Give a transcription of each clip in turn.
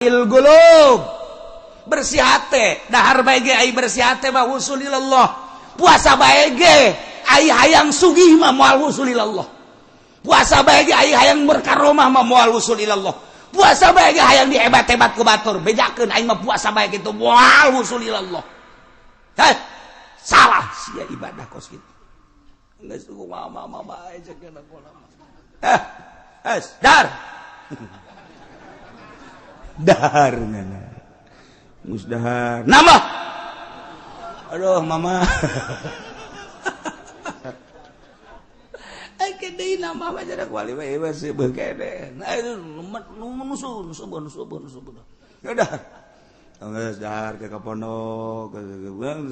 Qulub bersih hate, dahar bae ge ai bersih hate mah wusul ilallah. Puasa bae ge ai hayang sugih mah moal wusul ilallah. Puasa bae ge ai hayang berkaromah mah moal wusul ilallah. Puasa bae ge hayang dihebat-hebat ku batur, bejakeun aing mah puasa bae kitu moal wusul ilallah. Heh, salah sia ibadah kos kitu. Geus kumaha mama bae cek. Eh, es dar dahar nana geus dahar nambah. Aduh, mama. Ai deui nambah mah jadi wali mah ieu seubeut kene. Nah, itu nusun subun subun subun. Ya dahar. Geus dahar ke pondok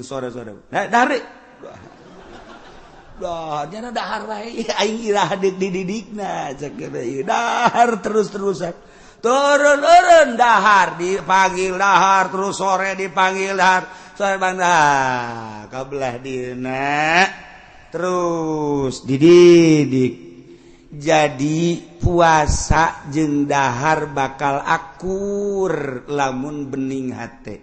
sore-sore. Nah, dahar. Dah, nyana dahar wae aing irah deuk dididikna cek ieu dahar terus-terusan. Turun-turun dahar dipanggil dahar terus, sore dipanggil dahar, sore bang dah kabelah dina terus dididik. Jadi puasa jeung dahar bakal akur lamun bening hate,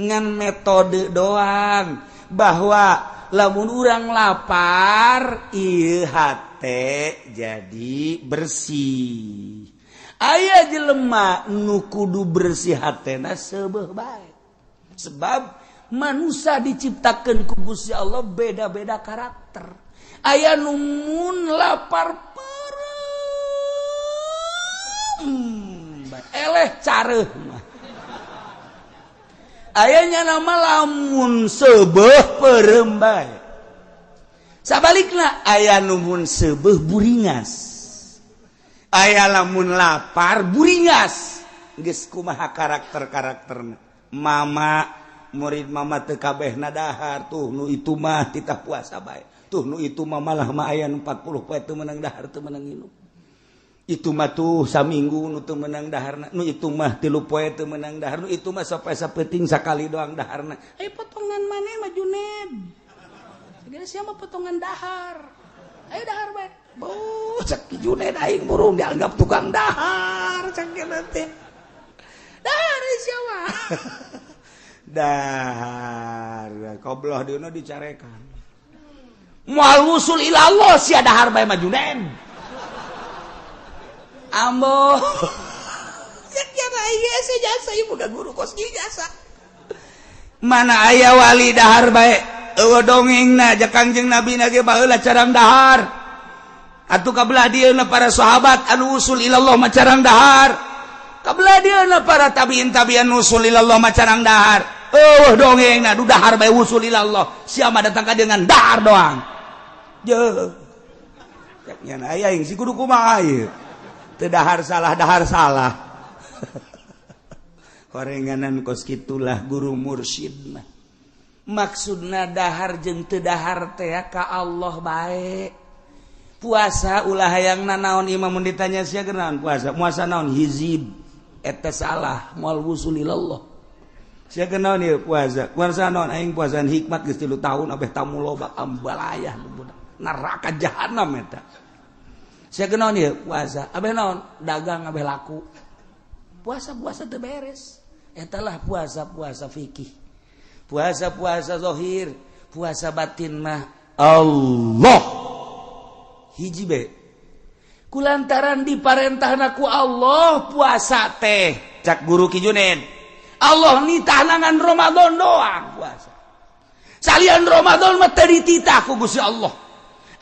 ngan metode doang bahwa lamun urang lapar ieu hate jadi bersih. Aya jelema nu kudu bersih hatena seubeuh bae, sebab manusia diciptakan ku Gusti Allah beda-beda karakter. Aya nu mun lapar peureum eleh careuh mah, ayanya nama lamun seubeuh peureum bae. Sabalikna aya nu mun seubeuh buringas, aya lamun lapar buringas. Geus kumaha karakter-karakterna. Mama murid mama teu kabehna dahar tuh, nu itu mah titah puasa bae tuh, nu itu mah malah mah aya nu 40 poe teu meunang dahar, teu meunang nginum. Itu mah tuh saminggu nu teu meunang daharna, nu itu mah 3 poe teu meunang dahar, nu itu mah sampai sapeuting sakali doang daharna. Aya potongan maneh mah Juned. Segala sia mah potongan dahar. Ayo dahar bae. Bu, cek Juned aing burung dianggap tukang dahar cek nanti. Dahar sia mah. Dahar kobloh dieuna dicarekan. Moal wusul ilallah sia dahar bae mah Juned. Ambo. Cek aing jasa ieu boga guru kos jasa. Mana aya wali dahar bae? Eueuh dongengna ja Kangjeng Nabi na ge baheula carang dahar. Atuh kabelah dieuna para sahabat anu usul ilallah mah carang dahar. Kabelah dieuna para tabiin tabian usul ilallah mah carang dahar. Eueuh dongengna du dahar bae usul ilallah. Sia mah datang ka dengan dahar doang. Jeuh. Cek nya aya aing si kudu kumaha ieu? Teu dahar salah, dahar salah. Horenganan kos kitulah guru mursyid mah. Maksudna dahar jeung teu dahar teh ka Allah bae. Puasa ulah hayang nanaon imam mun ditanya sia genaon puasa, puasa naon hizib eta salah moal wusul ilallah. Sia genaon ieu puasa, puasa naon aing puasaan hikmat geus 3 tahun abeh tamu loba ambalayah neraka jahanam eta. Sia genaon ieu puasa, abeh naon dagang abeh laku. Puasa-puasa teu beres. Eta lah puasa-puasa fikih. Puasa-puasa zahir, puasa batin mah Allah. Hiji be kulantaran diparentahna ku Allah puasa teh cak guru Ki Juned Allah nitah nangan Ramadan doang puasa, salian Ramadan mah teu dititah ku Gusti Allah.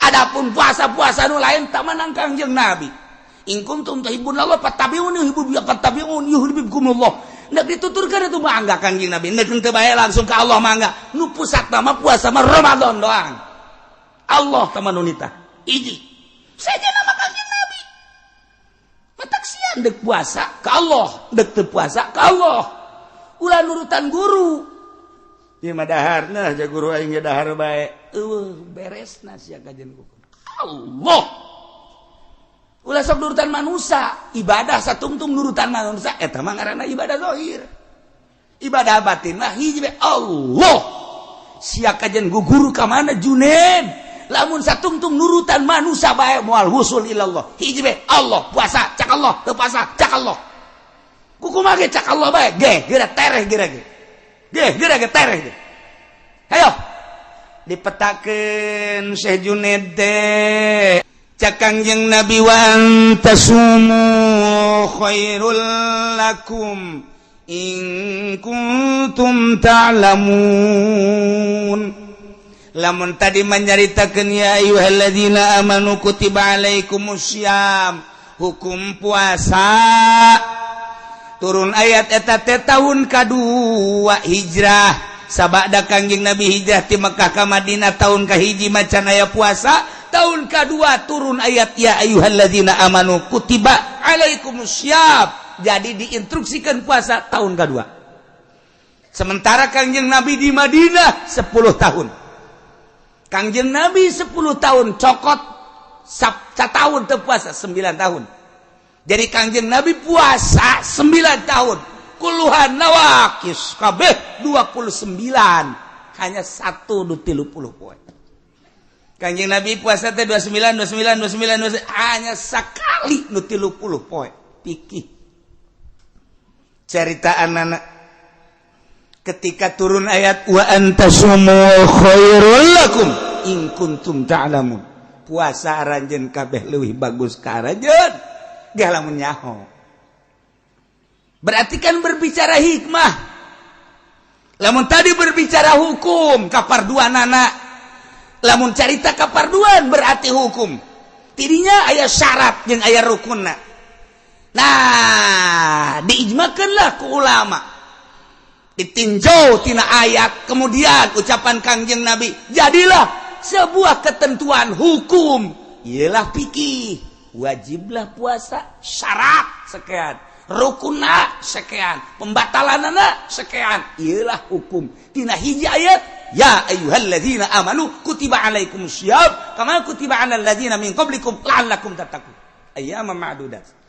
Adapun puasa-puasa nu lain tak menang Kangjeng Nabi, in kuntum tuhibbun Allah fattabi'uni yuhibbukum fattabi'uni yuhibbukumullah. Nek dituturkeun itu mangga Kangjeng Nabi, nek henteu bae langsung ke Allah mangga. Nu pusat mah puasa mah Ramadan doang. Allah teman nitah hiji saja nama Kangjeng Nabi. Matak sian dek puasa ke Allah, dek teu puasa ke Allah, ulah nurutan guru. Ieu mah dahar nah ja guru aing ge dahar bae. Eueuh beresna sia kajian ku Allah. Ulah sok nurutan manusia, ibadah satungtung nurutan manusia eta mah ngaranna ibadah zahir. Ibadah batin mah hiji bae Allah. Sia kajian ku guru ka mana Juned? Lamun satungtung nurutan manusia bae moal wusul ilallah. Hiji bae Allah, puasa cak Allah, teu puasa cak Allah. Kukumaha ge cak Allah bae ge geura tereh geura ge. Ge geura ge tereh ge. Hayo dipetakeun Syekh Junaid teh. Cak Kangjeng Nabi wa antasumu khairul lakum in kuntum ta'lamun. Lamun tadi menyaritakeun ya ayyuhalladzina amanu kutiba alaikumussyam, hukum puasa turun ayat eta teh tahun kadua hijrah. Sabada Kangjeng Nabi hijrah ti Mekah ka Madinah tahun kahiji macan aya puasa, tahun kadua turun ayat ya ayyuhalladzina amanu kutiba alaikumussyam. Jadi diinstruksikan puasa tahun kedua. Sementara Kangjeng Nabi di Madinah 10 tahun. Kangjeng Nabi 10 tahun cokot tahun teu puasa 9 tahun. Jadi Kangjeng Nabi puasa 9 tahun. Kulluha nawakis kabeh 29. Hanya 1 nu 30 poe. Kangjeng Nabi puasa teh 29 29 29 29 hanya sekali nu 30 poe. Pikir cerita anak ketika turun ayat wa antasumu khairul lakum in kuntum ta'lamun, puasa aranjeun kabeh leuwih bagus ka aranjeun ge lamun nyaho. Berarti kan berbicara hikmah. Lamun tadi berbicara hukum kaparduanana, lamun carita kaparduan berarti hukum tidinya aya syarat jeung aya rukunna. Nah, diijmakanlah ku ulama, ditinjau tina ayat kemudian ucapan Kangjeng Nabi, jadilah sebuah ketentuan hukum. Ialah fikih, wajiblah puasa syarat sekian, rukunna sekian, pembatalanana sekian. Ialah hukum tina hiji ayat ya ayyuhalladzina amanu kutiba alaikumussyam kama kutiba alal ladzina min qablikum la'allakum tattaqun ayyaman ma'dudat.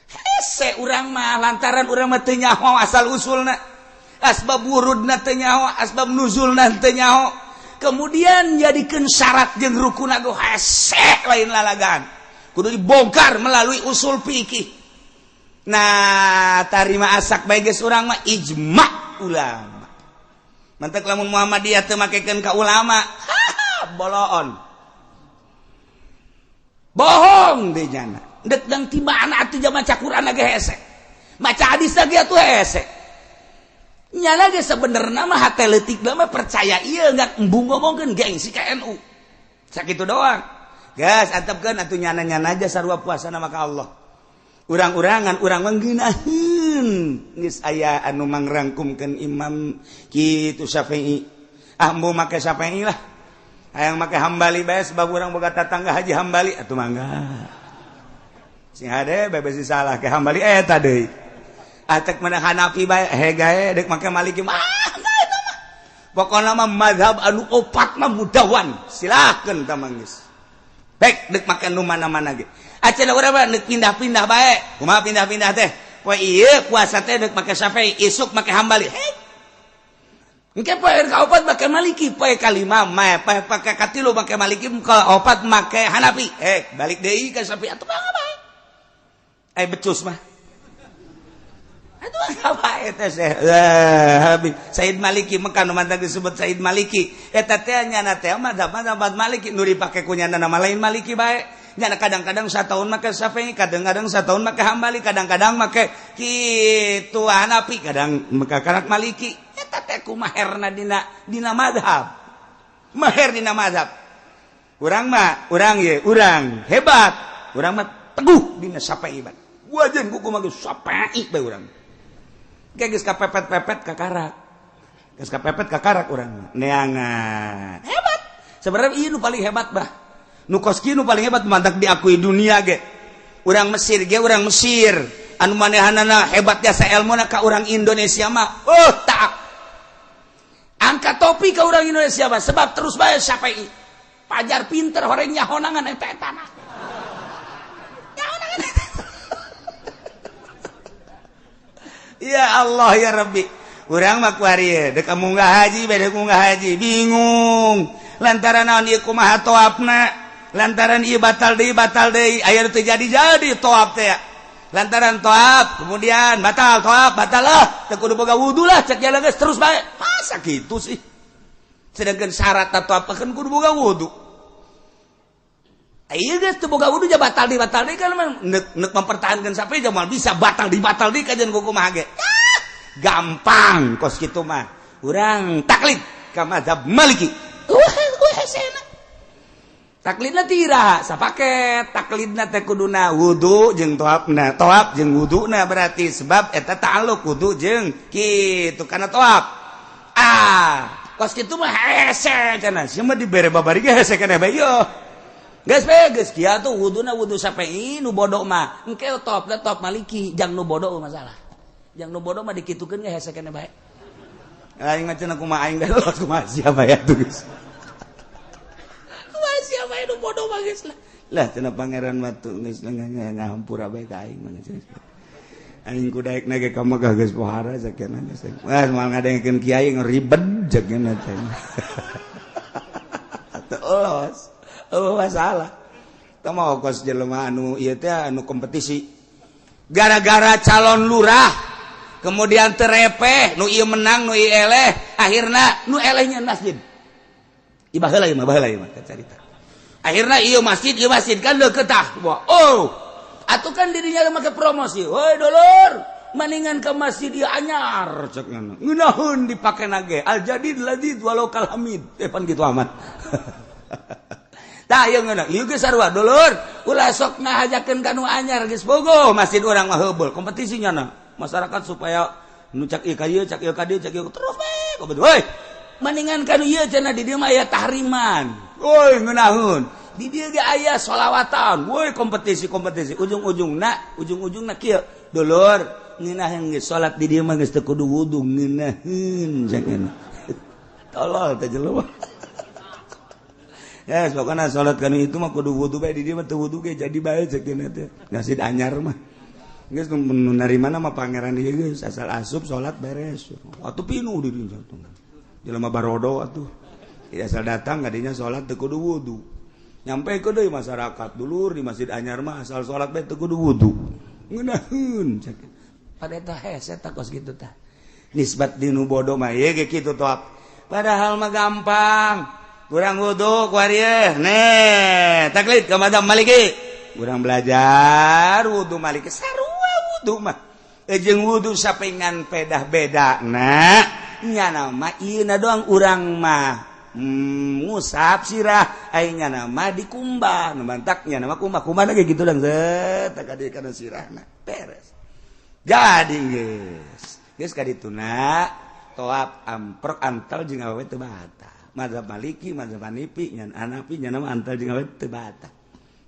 Hese urang mah lantaran urang mah teu nyaho asal usulna, asbab wurudna teu nyaho, asbab nuzulna teu nyaho, kemudian jadikeun syarat jeung rukunna ge hese lain lalagan, kudu dibongkar melalui usul fikih. Nah, tarima asak bae geus urang mah ijma ulama. Mantak lamun Muhammadiyah teu makekeun ka ulama, boloon bohong deh nyana. Dek dang tiba anak atuh maca Quran ge hese, maca hadis lagi atuh hese. Nyana ge sebenarnya mah hate leutik mah percaya ieu enggak embung ngomongkeun gengsi ka NU. Sakitu doang. Gas antepkeun atuh nyana-nyana aja sarua puasa nama ka Allah. Urang-urangan urang mah ngeunaheun geus aya anu mangrangkumkeun Imam kitu Syafi'i. Ah embung make Syafi'i lah. Hayang make Hambali bae sebab urang boga tatangga Haji Hambali atuh mangga. Sing hade bebas salah ke Hambali eta deui. Atek menang Hanafi bae hegae dek make Maliki mah eta mah. Pokona mah mazhab anu opat mah mudawan. Silakeun tah mangis. Baik dek make nu mana-mana ge. Acan urang mah dek pindah-pindah bae. Kumaha pindah-pindah teh? Poe ieu puasa teh dek make Syafi'i, isuk make Hambali. Hei. Engke poe kaopat make Maliki, poe kalima mah poe pake katilu make Maliki, kaopat make Hanafi. Eh, balik deui ka Syafi'i atuh mah bae. Eh becus mah. Aduh apa eta Habib Said Maliki Mekah nu mantap disebut Said Maliki. Eta teh nyana teh mazhab mazhab Maliki nu dipake ku nyana nama lain Maliki bae. Nyana kadang-kadang satahun make Syafi'i, kadang-kadang satahun make Hambali, kadang-kadang make kitu Hanafi, kadang make karak Maliki. Eta teh kumaherna dina dina mazhab. Maher dina mazhab. Urang mah, urang ye, urang hebat. Urang mah teguh dina Syafi'i bae. Wajan kuku mah geus Syafi'i bae urang. Geus kapepet-pepet kakarak. Geus kapepet kakarak urang neangan. Hebat. Sebenarnya ieu nu paling hebat bah. Nu kos kieu nu paling hebat mantak diakui dunia ge. Urang Mesir ge urang Mesir. Anu manehanana hebat jasa elmuna ka urang Indonesia mah. Oh, tak. Angkat topi ka urang Indonesia mah sebab terus bae Syafi'i. Pajar pinter horeng nyahonangan eta etana. Nyahonangan eta. Ya Allah ya Rabbi. Urang mah kuari dek munggah haji bade munggah haji bingung. Lantaran naon ieu kumaha toapna? Lantaran ieu batal deui aya teu jadi-jadi toap teh. Lantaran toab kemudian batal, toab batal lah, teu kudu boga wudu lah cek jalan geus terus bae. Masa gitu sih? Sedangkan syarat toab kan kudu boga wudu. Iya geus teu boga wudu ja batal di batal deui kan nek nek mempertahankan sampai ja moal bisa batal di batal deui kajian kumaha ge. Ah, gampang kos kitu mah. Urang taklid ka mazhab Maliki. Wah, wah hesena. Taklidna tira sapaket, taklidna teh kuduna wudu jeung toabna, toab jeung wuduna berarti sebab eta ta'alluq wudu jeung kitu kana toab. Ah, kos kitu mah hese cenah. Sia mah dibere babari ge hese keneh bae yo. Geus bae geus kieu atuh wuduna wudu Syafi'i nu bodoh mah. Engke toabna toab Maliki, jang nu bodoh masalah. Jang nu bodoh mah dikitukeun ge hese keneh bae. Aing mah cenah kumaha aing geus kumaha sia bae atuh geus. Kumaha sia bae nu bodoh mah geus lah. Lah cenah pangeran mah tuh geus ngahampura bae ka aing mah. Aing ku daek na ge ka Mekah geus pohara sakieu geus. Wah moal ngadengkeun kiai ngeribet jakeuna teh. Atuh oh masalah. Teu mah kos jelema anu ieu teh anu kompetisi. Gara-gara calon lurah kemudian terepeh nu ieu menang nu ieu eleh, akhirna nu elehnya masjid. Ieu baheula ieu mah, baheula ieu mah carita. Akhirna ieu masjid kan deukeut tah. Oh, atuh kan dirinya make promosi. Woi dulur, maningan ke masjid ieu anyar cek ngana. Ngeunaheun dipake nage. Al jadid ladid walau kal hamid. Eh pan kitu amat. Tah ieu ngeunah, ieu geus sarua dulur, ulah sok ngahajakeun ka nu anyar geus bogo masjid urang mah heubeul kompetisi nyana. Masyarakat supaya nu cak ieu ka ieu, cak ieu ka dieu, cak ieu terus we kompetisi. Woi, maningan ka nu ieu cenah di dieu mah aya tahriman. Woi ngeunaheun. Di dieu ge aya sholawatan. Woi kompetisi-kompetisi ujung-ujungna, ujung-ujungna kieu. Dulur, ngeunaheun geus salat di dieu mah geus teu kudu wudu ngeunaheun cenah. Tolol teh jelema. Ya, pokoknya sholat kan itu mah kudu wudu bae di dieu mah teu wudu ge jadi bae cek dina teh. Masjid anyar mah. Geus nu narima mah pangeran ieu geus asal asup salat beres. Atuh pinuh di dieu tuh. Jelema barodo atuh. Asal datang kadinya salat teu kudu wudu. Nyampe ke deui masyarakat dulur di masjid anyar mah asal salat bae teu kudu wudu. Ngeunaheun cek. Pada eta hese tah kos kitu tah. Nisbat di nu bodoh mah ieu ge kitu toh. Padahal mah gampang. Kurang wudu kuari nih taklid ke mazhab Maliki. Kurang belajar wudu Maliki sarua wudu mah. Jeung wudu sapengan pedah beda nah nyana mah ieu na doang urang mah ngusap sirah ai nyana mah dikumbah nu mantak nyana mah kumbah kumbah lagi gitu dang set ka dieu kana sirahna beres. Jadi geus geus ka dituna toab amprok antal jeung awewe teu batal. Mazhab Maliki, mazhab Hanafi, nyan Hanafi nyana mah antal jeung awewe teu batal.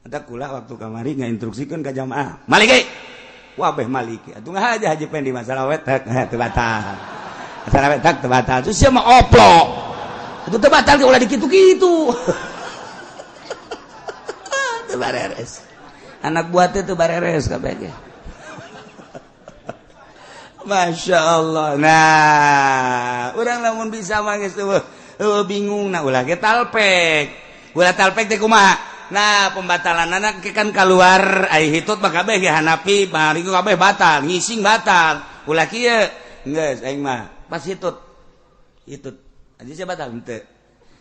Eta kula waktu kamari ngainstruksikeun ka jamaah. Maliki. Wah beh Maliki. Atuh ngahaja Haji Pendi masalah awewe teu batal. Masalah awewe teu batal. Terus sia mah oplok. Atuh teu batal ge ulah dikitu-kitu. Teu bareres. Anak buah teh teu bareres kabeh ge. Masya Allah. Nah, urang lamun bisa mah geus bingung nah ulah ge talpek. Ulah talpek teh kumaha? Nah, pembatalan anak kan keluar ai hitut mah kabeh ge Hanafi, Maliki kabeh batal, ngising batal. Ulah kieu geus aing mah pas hitut. Hitut. Aja sia batal henteu.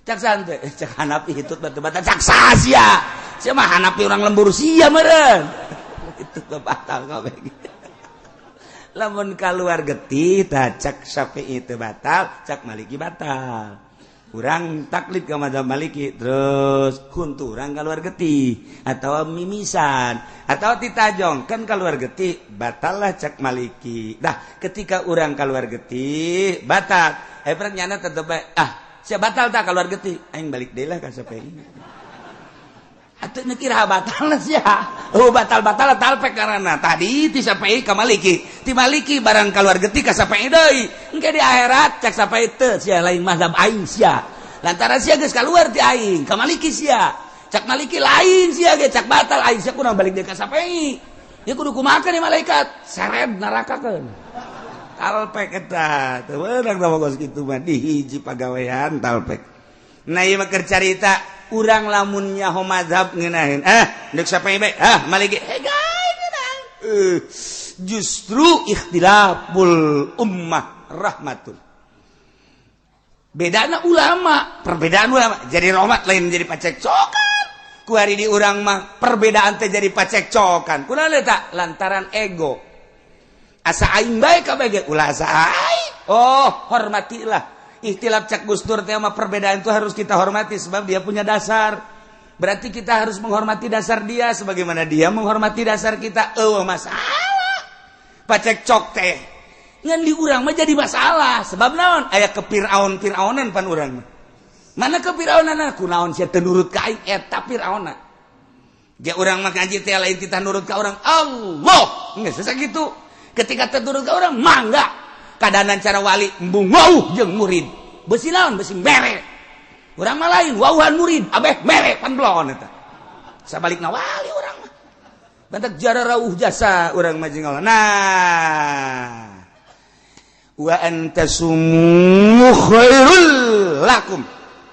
Cak sante, cak Hanafi hitut batal batal cak sia. Sia mah Hanafi urang lembur sia meureun. Hitut mah batal kabeh. Lamun keluar getih tah cak Syafi'i teu batal, cak Maliki batal. Urang taklid ke mazhab Maliki terus kunturang keluar getih atau mimisan atau titajong kan keluar getih batal lah cak Maliki. Dah ketika urang keluar getih batal, eh nyana tetep ah sia batal tak keluar getih aing balik deui lah ka Syafi'i. Atuh nekira batal sia. Oh batal-batal talpek karena tadi ti Syafi'i ka Maliki, ti Maliki barang keluar getih ka Syafi'i deui. Engke di akhirat cak Syafi'i teu sia lain mazhab aing sia. Lantaran sia geus keluar ti aing ka Maliki sia. Cak Maliki lain sia ge cak batal aing sia kudu balik deui ka Syafi'i. Ya kudu kumaha ni malaikat seret nerakakeun. Talpek eta teu meunang tah kos kitu mah di hiji pagawean talpek. Nah ieu mah keur carita urang lamun nyaho mazhab ngeunaheun ah deuk Syafi'i bae ah Maliki hegai ngeunah Justru ikhtilaful ummah rahmatun. Bedana ulama, perbedaan ulama jadi rahmat, lain jadi pacekcokan. Ku hari di urang mah perbedaan teh jadi pacekcokan. Kunaon eta? Lantaran ego. Asa aing bae kabeh ge, ulah asa aing. Oh, hormatilah. Ikhtilaf cak Gus Dur teh mah perbedaan itu harus kita hormati sebab dia punya dasar. Berarti kita harus menghormati dasar dia sebagaimana dia menghormati dasar kita. Eueuh masalah. Pacekcok teh ngan di urang mah jadi masalah sebab naon? Aya kepiraun-piraunan pan urang mah. Mana kepiraunan? Kunaon sia teu nurut ka aing, eta Firaunna. Dia urang mah ngaji teh lain kita nurut ka orang, Allah. Geus sakitu. Ketika teu nurut ka orang mangga. Kadanan cara wali embung wauh jeung murid. Besi naon? Besi mere. Urang mah lain wauhan murid, abeh mere pan belon eta. Sabalikna wali urang mah. Bantak jara rauh jasa urang mah jeung Allah. Nah, wa antasumu khairul lakum.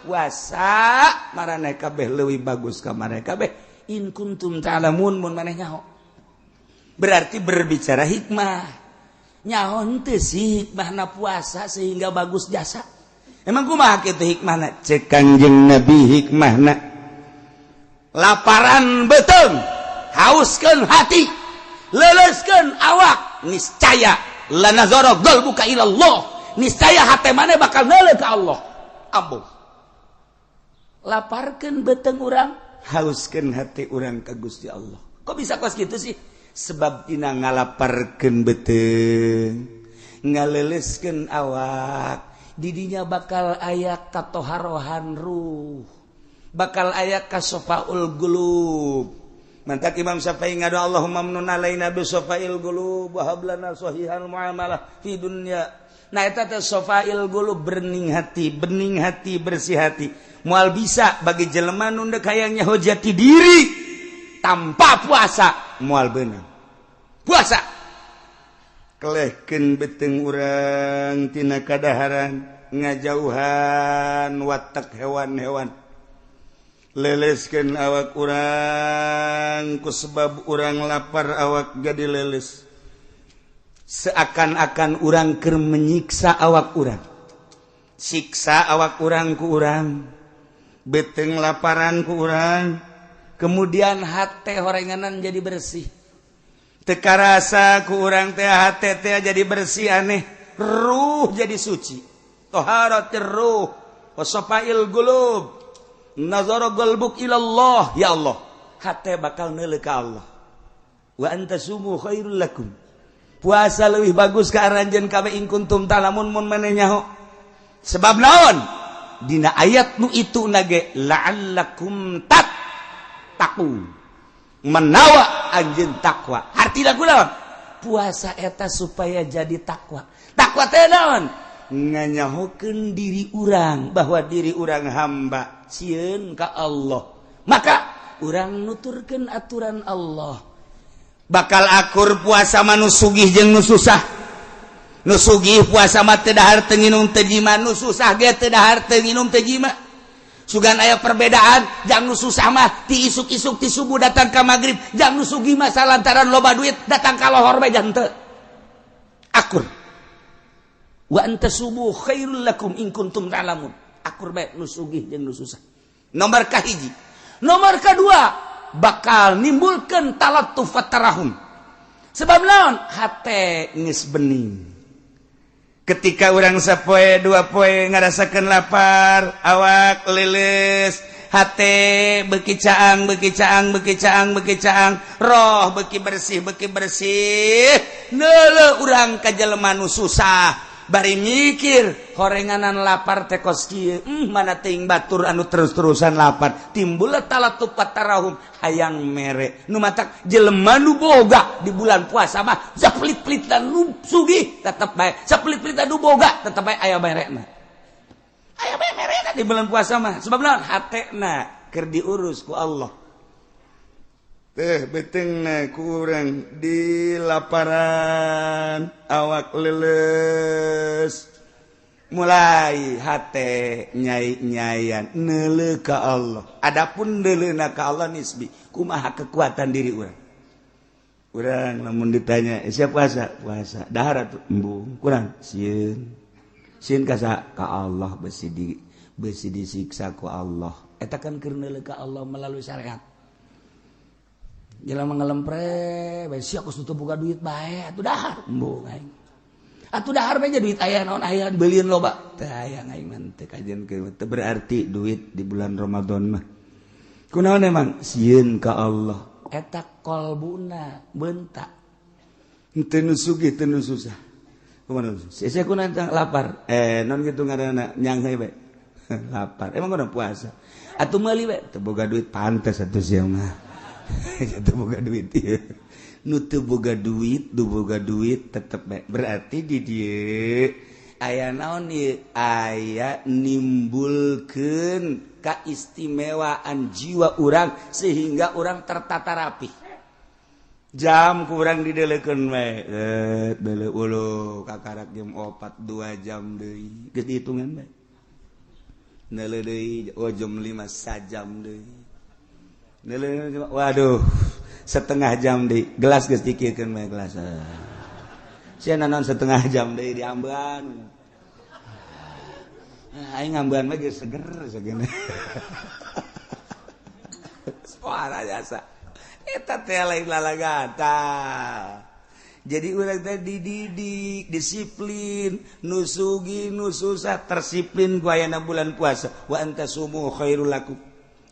Puasa maraneh kabeh leuwih bagus ka maraneh kabeh in kuntum ta'lamun, mun maneh nyaho. Berarti berbicara hikmah. Nyaho henteu sih hikmahna puasa sehingga bagus jasa. Emang kumaha kitu hikmahna? Cek Kanjeng Nabi hikmahna. Laparan beuteung, hauskeun hati, leuleuskeun awak, niscaya lanazara qalbuka ila Allah. Niscaya hate maneh bakal neuleuh ka Allah. Ambung. Laparkeun beuteung urang, hauskeun hati urang ka Gusti Allah. Kok bisa kos kitu sih? Sebab tina ngalaparkeun beuteung, ngaleuleuskeun awak, didinya bakal aya katoharohan ruh, bakal aya kasofaul qulub. Mantak Imam Syafi'i ngadu Allahumma amnun alaina bi sofail qulub wa hab lana sahihal muamalah fi dunya. Nah eta teh sofail qulub, bening hati, bening hati, bersih hati. Moal bisa bagi jelema nu deuk hayang nyaho jati diri tanpa puasa, moal beunang. Puasa kelehkeun beuteung urang tina kadaharan, ngajauhan watak hewan-hewan, leleskeun awak urang ku sebab urang lapar awak jadi leles. Seakan-akan urang keur menyiksa awak urang, siksa awak urang ku urang, beuteung laparan ku urang, kemudian hate horenganan jadi bersih. Teu karasa ku urang teh hate teh jadi bersih, aneh, ruh jadi suci. Toharatir ruh wa safail qulub, nazara qalbuk ila Allah. Ya Allah, hate bakal neuleuh ka Allah. Wa antasumu khairul lakum. Puasa leuwih bagus ka aranjeun kabeh in kuntum ta'lamun, mun maneh nyaho. Sebab naon? Dina ayat nu itu nage la'allakum tattaqun. Menawa anjeun takwa. Artina kunaon? Puasa eta supaya jadi takwa. Takwa teh naon? Nganyahokeun diri urang bahwa diri urang hamba sieun ka Allah. Maka urang nuturkeun aturan Allah. Bakal akur puasa mah nu sugih jeung nu susah. Nu sugih puasa mah teu dahar teu nginum teu jima, nu susah ge teu dahar teu nginum teu jima. Sugan aya perbedaan, jang nu susah mah ti isuk-isuk ti subuh datang ka magrib, jang nu sugih mah salantaran loba duit datang ka lohor bae jang teu. Akur. Wa antasumu khairul lakum in kuntum ta'lamun. Akur bae nu sugih jeung nu susah. Nomor kahiji. Nomor kedua, bakal nimbulkeun talattuf tarahum. Sebab naon? Hate geus bening. Ketika urang sapoe dua poe ngarasakeun lapar, awak leuleus, hate beuki caang, beuki caang, beuki caang, beuki caang, roh beuki bersih, beuki bersih. Neuleuh urang ka jelema nu susah, bari mikir horenganan lapar teh kos kieu, mana teuing batur anu terus-terusan lapar. Timbul talattuf tarahum, hayang mere. Nu matak jelema nu boga di bulan puasa mah sapelit-pelitan nu sugih tetep bae, sapelit-pelitan nu boga tetep bae aya merena. Aya bae merena di bulan puasa mah. Sebab naon? Hatena keur diurus ku Allah. Teh beuteungna ku urang di laparan, awak leuleus, mulai hate nyai-nyayan neuleuh ka Allah. Adapun neuleuhna ka Allah nisbi, kumaha kekuatan diri urang. Urang lamun ditanya, "Siap puasa?" Puasa. Dahar atuh embung, kurang sieun. Sieun ka saha? Ka Allah, besi disiksa ku Allah. Eta kan keur neuleuh ka Allah melalui syariat. Jelema ngelempre bae sia kos teu boga duit bae atuh dahar embung aing. Atuh dahar bae duit aya naon aya beulieun loba. Teu aya aing mah teu kajian teu berarti duit di bulan Ramadan mah. Kunaon emang sieun ka Allah. Eta kolbuna bentak teu nu sugih teu nu susah. Kumaha sia kunaon lapar non kitu ngaranna nyanghe bae lapar emang kudu puasa atuh meuli bae teu boga duit pantes atuh sia mah teu boga duit ieu nu teu boga duit du boga duit tetep bae berarti di dieu aya naon ieu aya nimbulkeun keistimewaan jiwa urang sehingga urang tertata rapi. Jam kurang didelekeun we deuleu ulu kakarak jam 4 2 jam deui geus dihitungan bae neuleuh deui oh jam 5 sajam deui neuleuh waduh setengah jam deui gelas geus dikirkeun bae gelas sia naon setengah jam deui diambean. Aing ngambean mah geus seger segene. Suara jasa. Eta teh lain lalagata. Jadi urang teh dididik, disiplin, nu sugih nu susah tersiplin ku ayana bulan puasa. Wa antasumu khairul lakum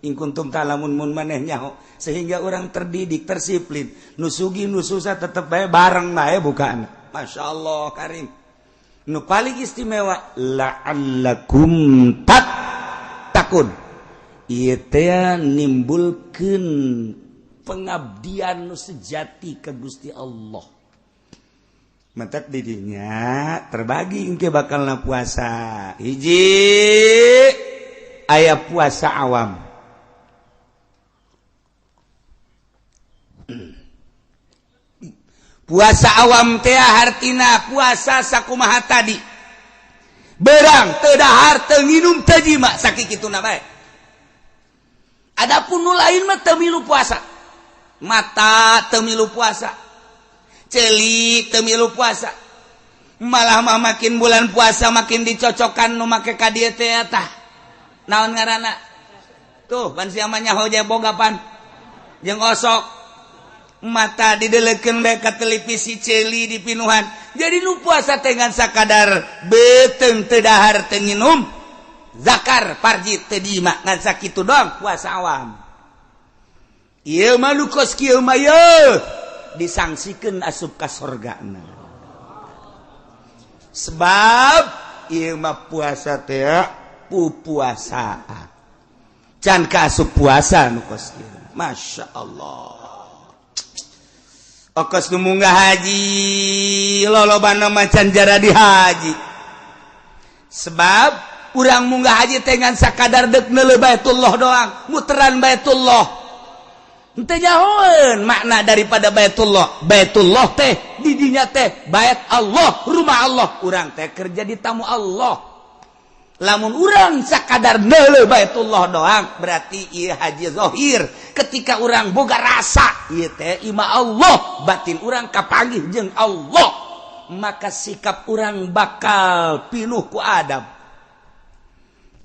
in kuntum ta'lamun mun maneh nyaho. Sehingga orang terdidik, tersiplin. Nu sugih nu susah tetep bae bareng bae bukaan. Masyaallah karim. Nu paling istimewa la'allakum tattaqun. Ieu teh nimbulkeun pengabdian nu sejati ka Gusti Allah. Matak didinya terbagi engke bakalna puasa. Hiji aya puasa awam. Puasa awam teh hartina puasa sakumaha tadi. Berang teu dahar teu nginum teu jima sakikituna bae. Adapun nu lain mah teu milu puasa. Mata teu milu puasa. Ceuli teu milu puasa. Malah mah makin bulan puasa makin dicocokan nu make ka dieu teh tah. Naon ngaranna? Tuh ban sia mah nyaho je boga pan. Jeung osok. Mata didelekeun bae ka televisi ceuli dipinuhan. Jadi nu puasa teh ngan sakadar beuteung teu dahar teu nginum, zakar parji teu diima ngan sakitu doang puasa awam. Ieu mah nu kos kieu mah yeuh disangsikeun asup ka sorgana. Sebab ieu mah puasa teh pupuasaan. Can ka asup puasa nu kos kieu. Masya Allah. Okos nu munggah haji lolobana macan jara di haji. Sebab urang munggah haji teh ngan sakadar deuk neuleuh Baitullah doang, muteran Baitullah. Henteu nyahoeun makna daripada Baitullah. Baitullah teh didinya teh bait Allah, rumah Allah. Urang teh kerja di tamu Allah. Lamun urang sakadar neuleuh Baitullah doang berarti ieu haji zahir. Ketika urang boga rasa ieu teh imah Allah, batin urang kapanggih jeung Allah, maka sikap urang bakal pinuh ku adab.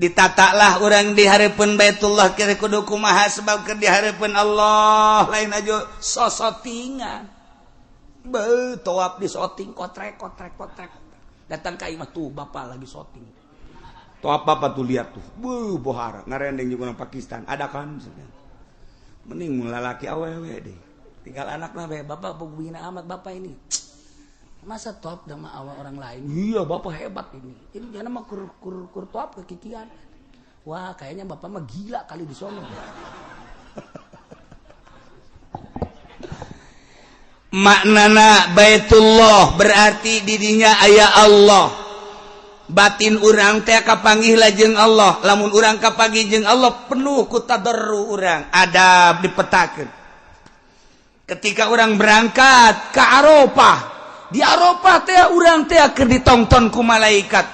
Ditatalah urang di hareupeun Baitullah kira kudu kumaha sebab keur di hareupeun Allah lain aja sosotingan. Beuh tawaf di soting kotrek kotrek kotrek. Datang ka imah tuh bapak lagi soting. Tuh apa tuh lihat tuh, buh bohara ngarendeng juga orang Pakistan ada kan, mending lalaki awewe deh, tinggal anak lah bapak begini amat bapak ini, masa top sama awak orang lain, iya bapak hebat ini jangan mah kur kur kur top kekikian, wah kayaknya bapak mah gila kali di sono. Maknana Baitullah berarti didinya aya Allah. Batin urang teh kapanggih lajeng Allah. Lamun urang kapanggih jeung Allah penuh ku tadarru urang, adab dipetakeun. Ketika urang berangkat ke Arafah, di Arafah teh urang teh keur ditongton ku malaikat.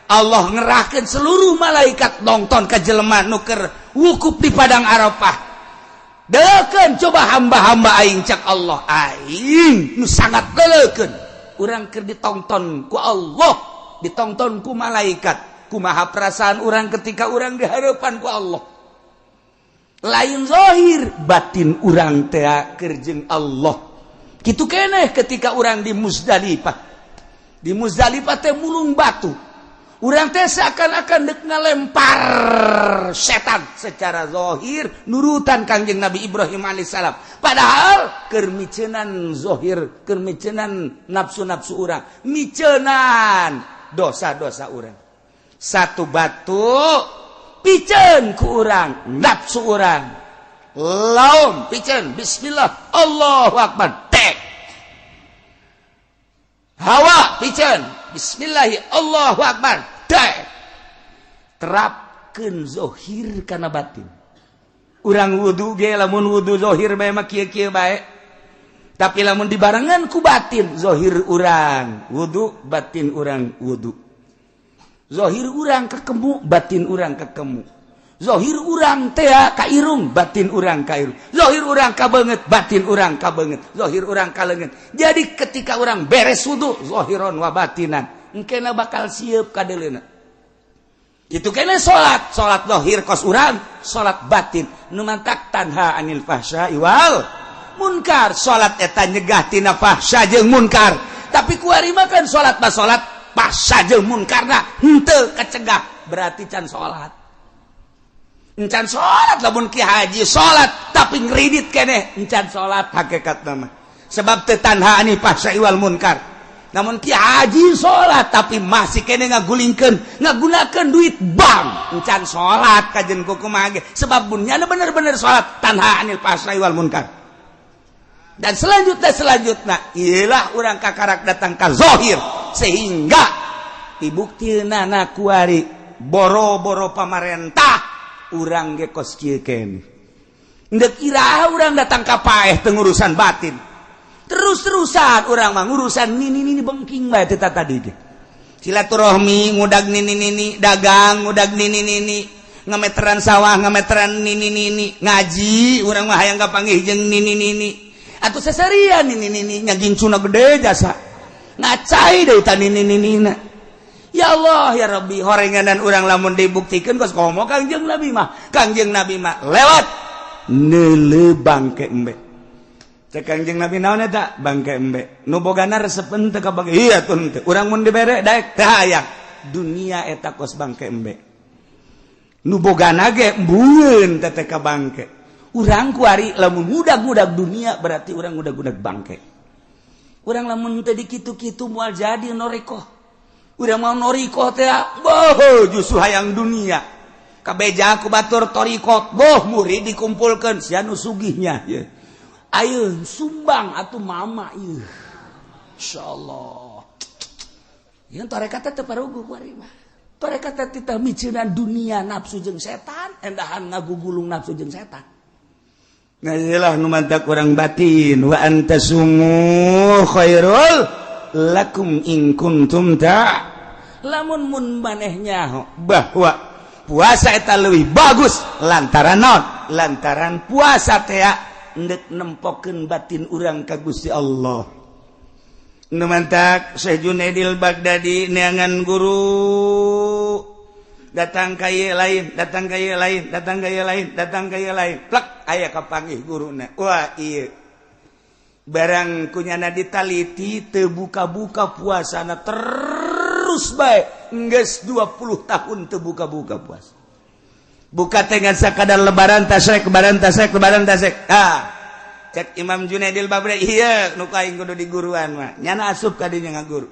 Allah ngerahkeun seluruh malaikat nonton ka jelema nu keur wukuf di padang Arafah. Delekeun coba hamba-hamba aing, cak Allah, aing nu sangat delekeun. Urang keur ditonton ku Allah, ditonton ku malaikat. Kumaha perasaan urang ketika urang di hadapan ku Allah? Lain zohir, batin urang teh keur jeung Allah. Kitu keneh ketika urang di Muzdalifah. Di Muzdalifah teh mulung batu. Urang teh seakan-akan dek ngalempar setan, secara zohir nurutan Kangjeng Nabi Ibrahim alaihissalam. Padahal keur miceunan zohir, keur miceunan nafsu-nafsu urang, miceunan dosa-dosa urang. Satu batu piceun ku urang nafsu urang, laum piceun, bismillah Allahu akbar, tek. Hawa piceun, bismillahi Allahu akbar, tek. Terapkeun zohir kana batin. Urang wudu ge, lamun wudu zohir bae mah kieu-kieu bae, tapi lamun dibarengan ku batin, zohir urang wudu, batin urang wudu. Zohir urang kekemu, batin urang kekemu. Zohir urang teh ka irung, batin urang ka irung. Zohir urang ka beungeut, batin urang ka beungeut. Zohir urang ka leungeun. Jadi ketika urang beres wudu zohiron wa batinan, engkena bakal siap kadeleuna. Itu kena salat, salat zohir kos urang, salat batin nu mantak tanha anil fahsya wal munkar. Salat eta nyegah tina fahsya jeung munkar, tapi kuari mah kan salat mah salat, fahsya jeung munkarna henteu kecegah, berarti can salat, encan salat. Lamun ki haji salat tapi ngridit keneh, encan salat hakikat nama, sebab teu tanha anil fahsya wal munkar. Namun ki haji salat tapi masih keneh ngagulingkeun, ngagunakeun duit bank, encan salat kajen kumaha ge, sebab bunyana bener-bener salat tanha anil fahsya wal munkar. Dan selanjutnya, selanjutnya ialah urang kakarak datang ka zohir, sehingga dibukti nana kuari boro-boro pamarentah, urang ge kos kieu keneh. Ndek iraha urang datang ka paeh teu ngurusan batin? Terus-terusan urang mah ngurusan nini nini, bengking bae teh tadi ge. Silaturahmi ngudag nini nini, dagang ngudag nini nini, ngameteran sawah ngameteran nini nini, ngaji urang mah hayang kapanggih jeung nini nini atau seserian nini nini, nyagincuna gede jasa ngacai deui ta nini nini na. Ya Allah ya Rabbi, horenganan urang lamun dibuktikan kos komo Kangjeng Nabi mah. Kangjeng Nabi mah lewat neule bangke embe. Cek Kangjeng Nabi, naon eta? Bangke embe. Nu bogana resep henteu ka bangke? Iya tuh henteu. Urang mun dibere daek teu hayang. Dunia eta kos bangke embe, nu bogana ge embueun teh ka bangke. Urang kuari lamun ngudag-ngudag dunia, berarti urang ngudag-ngudag bangke. Urang lamun teu dikitu-kitu moal jadi norikoh. Udah mau norikoh teh boh, justru hayang dunia. Kabeja ku batur torikot boh, murid dikumpulkan, sia nu sugihnya ye. Ayo sumbang atuh mama ieu. Insyaallah yang tarekat teh parugu kuari mah. Tarekat teh titah miceunan dunia, nafsu jeung setan, endahan ngagugulung nafsu jeung setan. Nah, iyalah nu mantak urang batin, wa antasumu khairul lakum in kuntum ta. Lamun mun manehnya bahwa puasa eta leuwih bagus lantaran non lantaran puasa teh ndek nempokeun batin urang ka Gusti Allah. Nu mantak Syekh Junaidil Baghdadi neangan guru, datang ka ieu lain, datang ka ieu lain, datang ka ieu lain, datang ka ieu lain, plek aya kapanggih guruna. Wah, ieu barang kunyana ditaliti teu buka-buka puasana, terus bae geus 20 tahun teu buka-buka puasa. Buka dengan sakadar lebaran tasrek, lebaran tasrek, lebaran tasrek. Ah, cek Imam Junaidil Baghdadi, iya nu aing kudu di guruan mah. Nyana asup ka dinya ngaguru,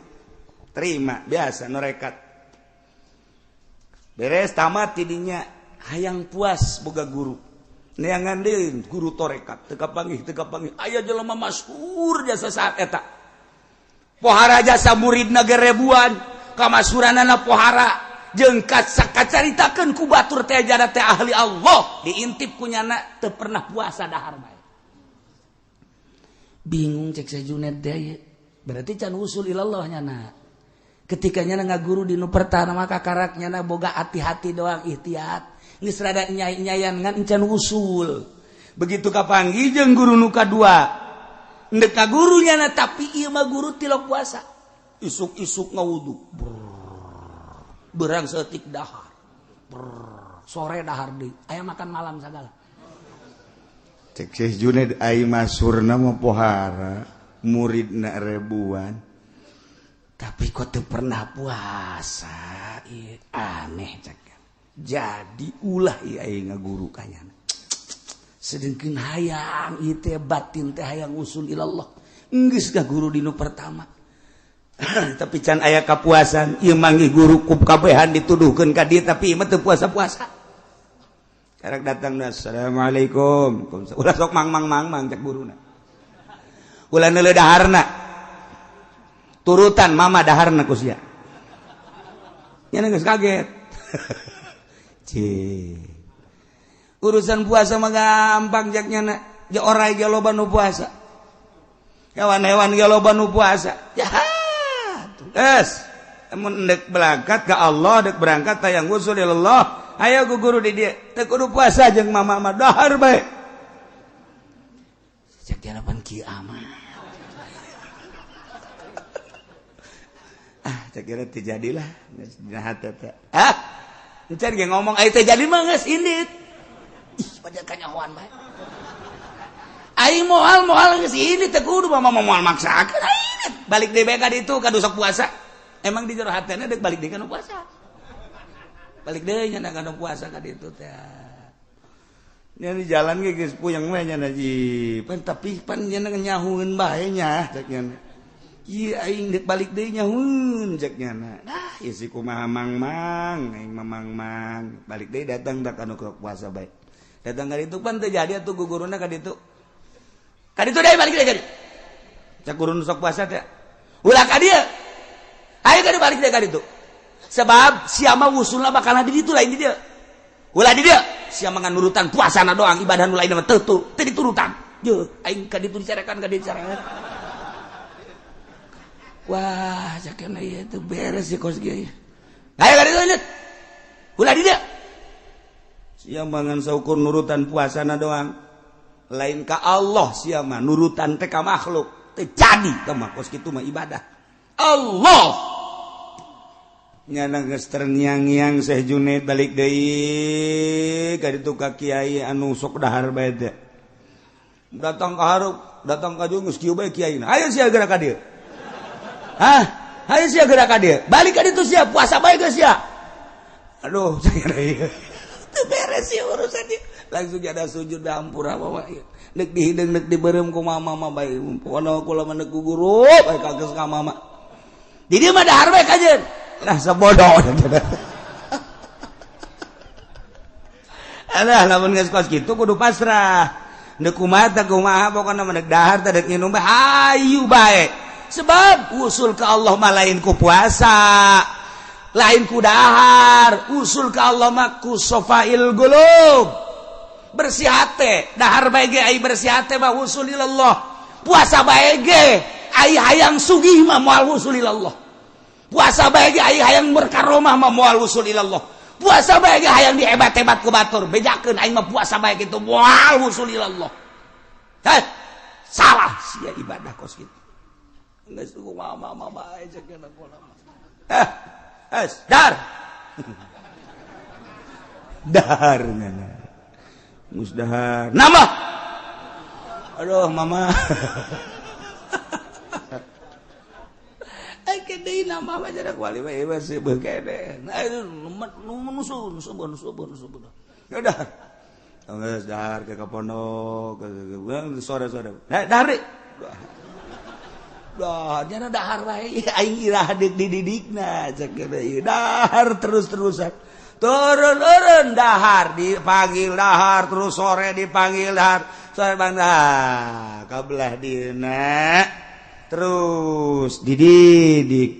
terima biasa norekat. Beres tamat tidinya hayang puas boga guru, neangan deui guru torekat, teu kapanggih, teu kapanggih. Aya jelema masyhur jasa saat eta, pohara jasa, muridna ge ribuan, kamasyhuranana pohara jeung kacaritakeun ku batur teh jada teh ahli Allah. Diintip ku nyana teu pernah puasa, dahar bae. Bingung cek saya Junaid teh, berarti can usul ilallah nyana. Ketika nyana ngaguru di nu pertama maka karak nyana boga hati-hati doang, ihtiyat, geus rada nyai-nyayan ngan encan usul. Begitu kapanggih jeung guru nu kadua, ndek ka gurunya na, tapi ieu mah guru tilok puasa. Isuk-isuk ngawudu. Berang setik dahar. Brrr, sore dahar deui. Aya makan malam sagala. Cek Syekh Junaid ai masurna mah pohara, muridna ribuan. Tapi kok teu pernah puasa? Ieu aneh cek. Jadi ulah ieu aing ngaguru kanyana. Sedengkeun hayang ieu teh batin teh hayang usul ilallah. Geus ka guru dinu pertama. Tapi can aya kapuasan, ieu manggih guru kup kabehan dituduhkeun ka dieu tapi ieu mah teu puasa-puasa. Karek datang, assalamualaikum. Ulah sok mang mang mang mang cek guruna. Ulah neuleuh daharna. Turutan mama daharna ku sia. Nya geus kaget. Cih. Urusan puasa mah gampang cek nyana. Ja orai ge loba nu puasa. Hewan-hewan ge loba nu puasa. Ya. Es, mun dek berangkat ke Allah, dek berangkat tayang usul ilallah. Ayo ku guru di dia, teu kudu puasa jeung mama mah dahar bae. Cek dia pan kieu amat. Ah, cek kira teu jadilah geus dina hate teh. Ah, encan ge ngomong aya teu jadi mah geus indit. Ih, pada kanyahoan bae. Aing moal geus indit teu kudu mama moal maksakeun aing. Balik deui bae ka ditu ka sok puasa. Emang di jero hatena deuk balik deui ka nu puasa. Balik deui nya ka nu puasa ka ditu teh. Nya di jalan ge geus puyeng we nya ji. Pan tapi pan nya nyahueun bae nya cek nya. Ieu aing deuk balik deui nyahueun cek nya. Nah, ieu si kumaha mang-mang, aing mah mang-mang. Balik deui datang da ka nu puasa bae. Datang ka ditu pan teu jadi atuh guguruna ka ditu. Ka ditu deui balik deui ka ditu. Cek guru nu sok puasa teh. Ulah ka dieu. Ayo ka balik deui ka ditu. Sebab sia mah wusulna bakal di ditu lain di dieu. Ulah di dieu, sia mah nurutan puasana doang, ibadah nu lain mah teu teu diturutan. Jeuh, aing ka ditu dicarekan ka dieu dicarekan. Wah, cakena ieu teu beres sih kos kieu. Ayo ka ditu lanjut. Ulah di dieu. Sia mah ngan saukur nurutan puasana doang. Lain ka Allah sia mah nurutan teh ka makhluk. Teu jadi teh mah kos kitu mah ibadah. Allah nyana geus terngiang-ngiang Syekh Junaid balik deui ka ditu ka kiai anu sok dahar bae teh. Datang ka hareup, datang ka dieu geus kieu bae kiaina. Ayo sia geura ka dieu. Hah? Ayo sia geura ka dieu. Balik ka ditu sia puasa bae geus sia. Aduh, saya teu beres sih urusan ieu. Langsung ada sujud hampura mama ieu. Nek dihideung nek dibeureum ku mama mah bae. Pokona kula mah nek ku guru bae kageus ka mama. Di dieu mah dahar bae kajeun. Lah sebodoh. Alah lamun geus kos kitu kudu pasrah. Neuk kumaha teh kumaha pokona mah nek dahar teh dek nginum bae hayu bae. Sebab usul ke Allah mah lain ku puasa, lain ku dahar, usul ke Allah mah ku sofail gulub. Bersih hate, dahar bae ge ai bersih hate mah usul ilallah. Puasa bae ge ai hayang sugih mah moal usul ilallah. Puasa bae ge ai hayang berkaromah mah moal usul ilallah. Puasa bae ge hayang dihebat-hebat ku batur, bejakeun aing mah puasa bae kitu moal usul ilallah. Heh, salah sia ibadah kos kitu. Geus kumaha mama bae cek kana kula mah. Eh, es dar. Dahar nana. Geus dahar. Nambah. Aduh mama. Deui nama mah jadi wali mah ieu sih beukene. Nah nusun subun subun subun. Ya udah. Geus dahar ke pondok sore-sore. Nah, dahar. Dah, nyana dahar bae aing irah deuk dididikna cek ieu dahar terus-terusan. Turun-turun dahar dipanggil dahar terus sore dipanggil dahar. Sore bang dah kabelah dina. Terus dididik.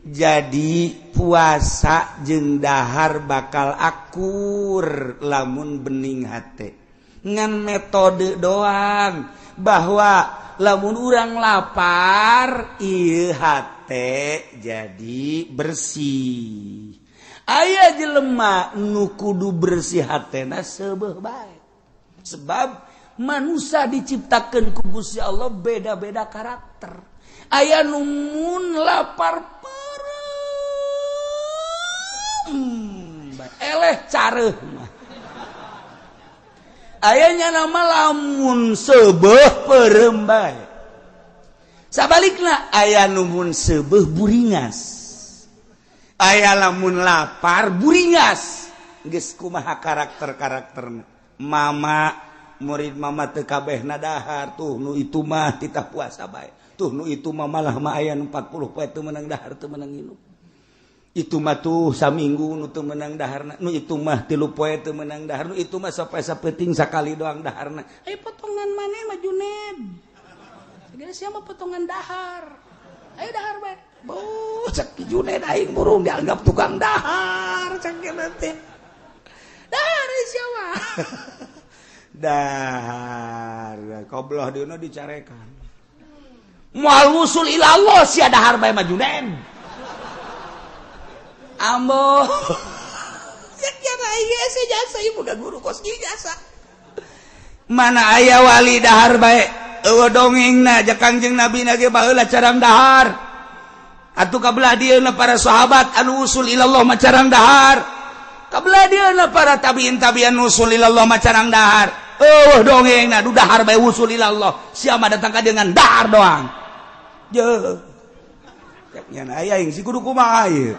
Jadi puasa jeung dahar bakal akur lamun bening hate. Ngan metode doang bahwa lamun urang lapar ieu hate jadi bersih. Aya jelema nu kudu bersih hatena seubeuh bae. Sebab Manusia diciptakan ku Gusti Allah beda-beda karakter. Aya nu mun lapar peureum eleh careuh mah. Ayanya nama lamun seubeuh peureum bae. Sabalikna aya nu mun seubeuh buringas. Aya lamun lapar buringas. Geus kumaha karakter-karakterna. Mama murid mama teu kabehna dahar tuh nu itu mah titah puasa bae. Tuh nu itu mah malah mah aya nu 40 poe teu meunang dahar teu meunang nginum. Itu mah tuh saminggu nu teu meunang daharna, nu itu mah 3 poe teu meunang dahar, nu itu mah sampai sapeting sakali doang daharna. Ayo potongan maneh mah Juned. Segala sia mah potongan dahar. Ayo dahar bae. Beuh, cek Juned aing burung dianggap tukang dahar cek teh. Dahar sia mah. Dahar kobloh dieuna dicarekan. Moal wusul ila Allah sia dahar bae mah Juned. Ambo. Jasa ibu guru kos jasa. Mana aya wali dahar bae eueuh dongengna ja Kangjeng Nabi na ge baheula carang dahar. Atuh kabelah dieuna para sahabat anu usul ilallah mah carang dahar. Kabelah dieuna para tabiin tabian usul ilallah mah carang dahar. Eueuh dongengna du dahar bae usul ilallah. Sia mah datang ka dengan dahar doang. Jeuh. Cek nya aya aing si kudu kumaha ieu.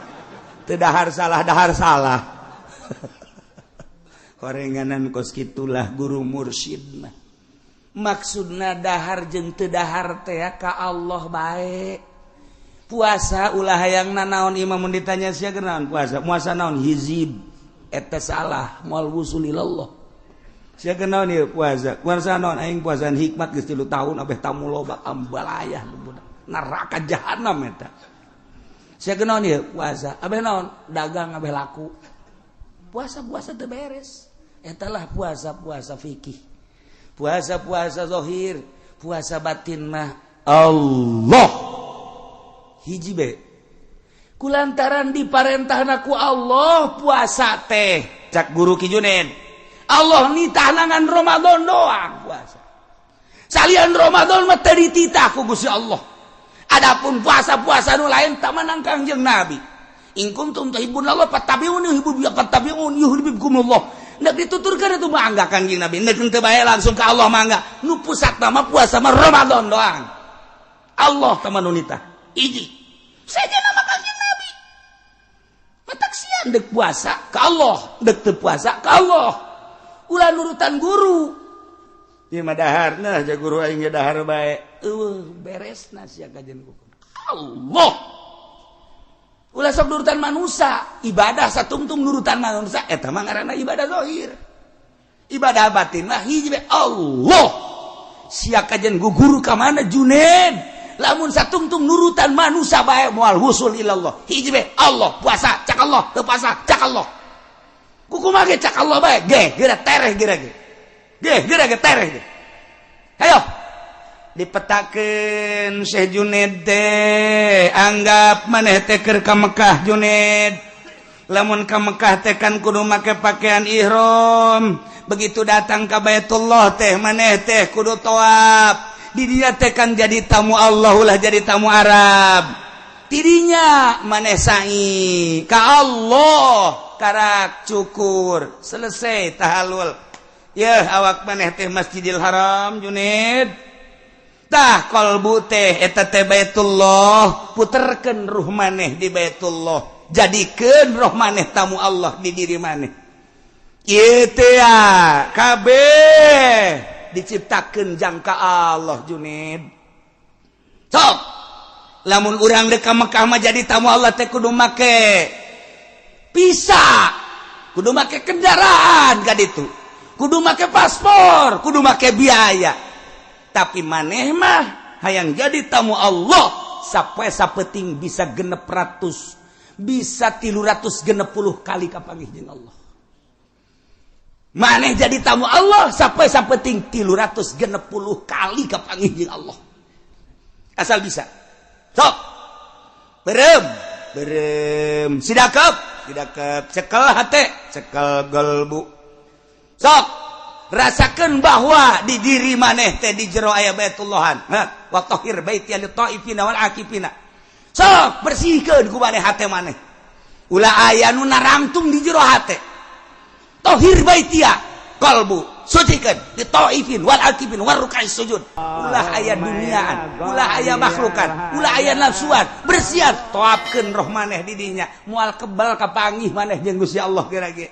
Teu dahar salah dahar salah. Horenganan kos kitulah guru mursyid mah. Maksudna dahar jeung teu dahar teh ka Allah bae. Puasa ulah hayang nanaon imam mun ditanya sia naon puasa? Puasa naon hizib. Eta salah moal wusul ilallah. Sia naon ieu puasa? Puasa naon aing puasaan hikmat geus 3 tahun abeh tamu loba ambalayah neraka jahanam eta. Sia naon ieu puasa? Abeh naon? Dagang abeh laku. Puasa-puasa teu beres. Etalah puasa-puasa fikih. Puasa-puasa zahir, puasa batin mah Allah. Hiji be. Kulantaran diparentahna ku Allah puasa teh, cak guru Ki Juned. Allah nitahna ngan Ramadan doang puasa. Salian Ramadan mah teu dititah ku Gusti Allah. Adapun puasa-puasa nu lain tak menang Kangjeng Nabi. In kuntum tuhibbun Allah fattabi'uni fattabi'uni yuhibbukumullah. Nek dituturkeun itu mangga Kangjeng Nabi. Nek teu bae langsung ka Allah mangga. Nu pusat mah puasa mah Ramadan doang. Allah teh nu nitah. Hiji. Saja nama Kangjeng Nabi. Matak sian dek puasa ka Allah, dek teu puasa ka Allah. Ulah nurutan guru. Ieu mah dahar nah ja guru aing ge dahar bae. Eueuh beresna sia kajian hukum. Allah. Ulah sok nurutan manusia, ibadah satungtung nurutan manusia eta mah ngaranna ibadah zahir. Ibadah batin mah hiji bae Allah. Sia kajian guru ka mana Juned? Lamun satungtung nurutan manusia bae moal wusul ilallah. Hiji bae Allah, puasa cak Allah, teu puasa cak Allah. Kukumaha ge cak Allah bae, ge geura tereh geura ge. Ge geura ge tereh ge. Hayo. Dipetakeun Syekh Juned teh, anggap maneh teh keur ka Mekah Juned. Lamun ka Mekah teh kan kudu make pakaian ihram. Begitu datang ka Baitullah teh maneh teh kudu tawaf. Di dinya teh kan jadi tamu Allah ulah jadi tamu Arab. Tidinya maneh sa'i ka Allah karak cukur selesai tahalul. Yeuh awak maneh teh Masjidil Haram Juned. Tah kolbu teh eta teh Baitullah, puterkeun ruh maneh di Baitullah, jadikeun roh maneh tamu Allah di diri maneh. Ieu teh kabeh diciptakeun jangka Allah Juned. Sok lamun urang dek ka Mekah mah jadi tamu Allah teh kudu make visa, kudu make kendaraan ka ditu, kudu make paspor, kudu make biaya. Tapi maneh mah hayang jadi tamu Allah sampai sapeting bisa 600, bisa 360 kali kapanggih jeung Allah. Maneh jadi tamu Allah sampai sapeting 360 kali kapanggih jeung Allah. Asal bisa. Sok. Berem, berem, sidakep, sidakep, cekel hate, cekel gelbu. Sok. Rasakeun bahwa di diri maneh teh di jero aya Baitullahan. Ha, wa tahhir baiti lit taifina wal akifina. Sok bersihkeun ku maneh hate maneh. Ulah aya nu narangtung di jero hate. Tahhir baitia qalbu sucikan di taifin wal akifin war ruk'i sujud. Ulah aya duniaan, ulah aya makhlukan, ulah aya nafsuan, bersihan toapkeun roh maneh di dinya, moal kebal kapanggih maneh jeung Gusti Allah kira-kira.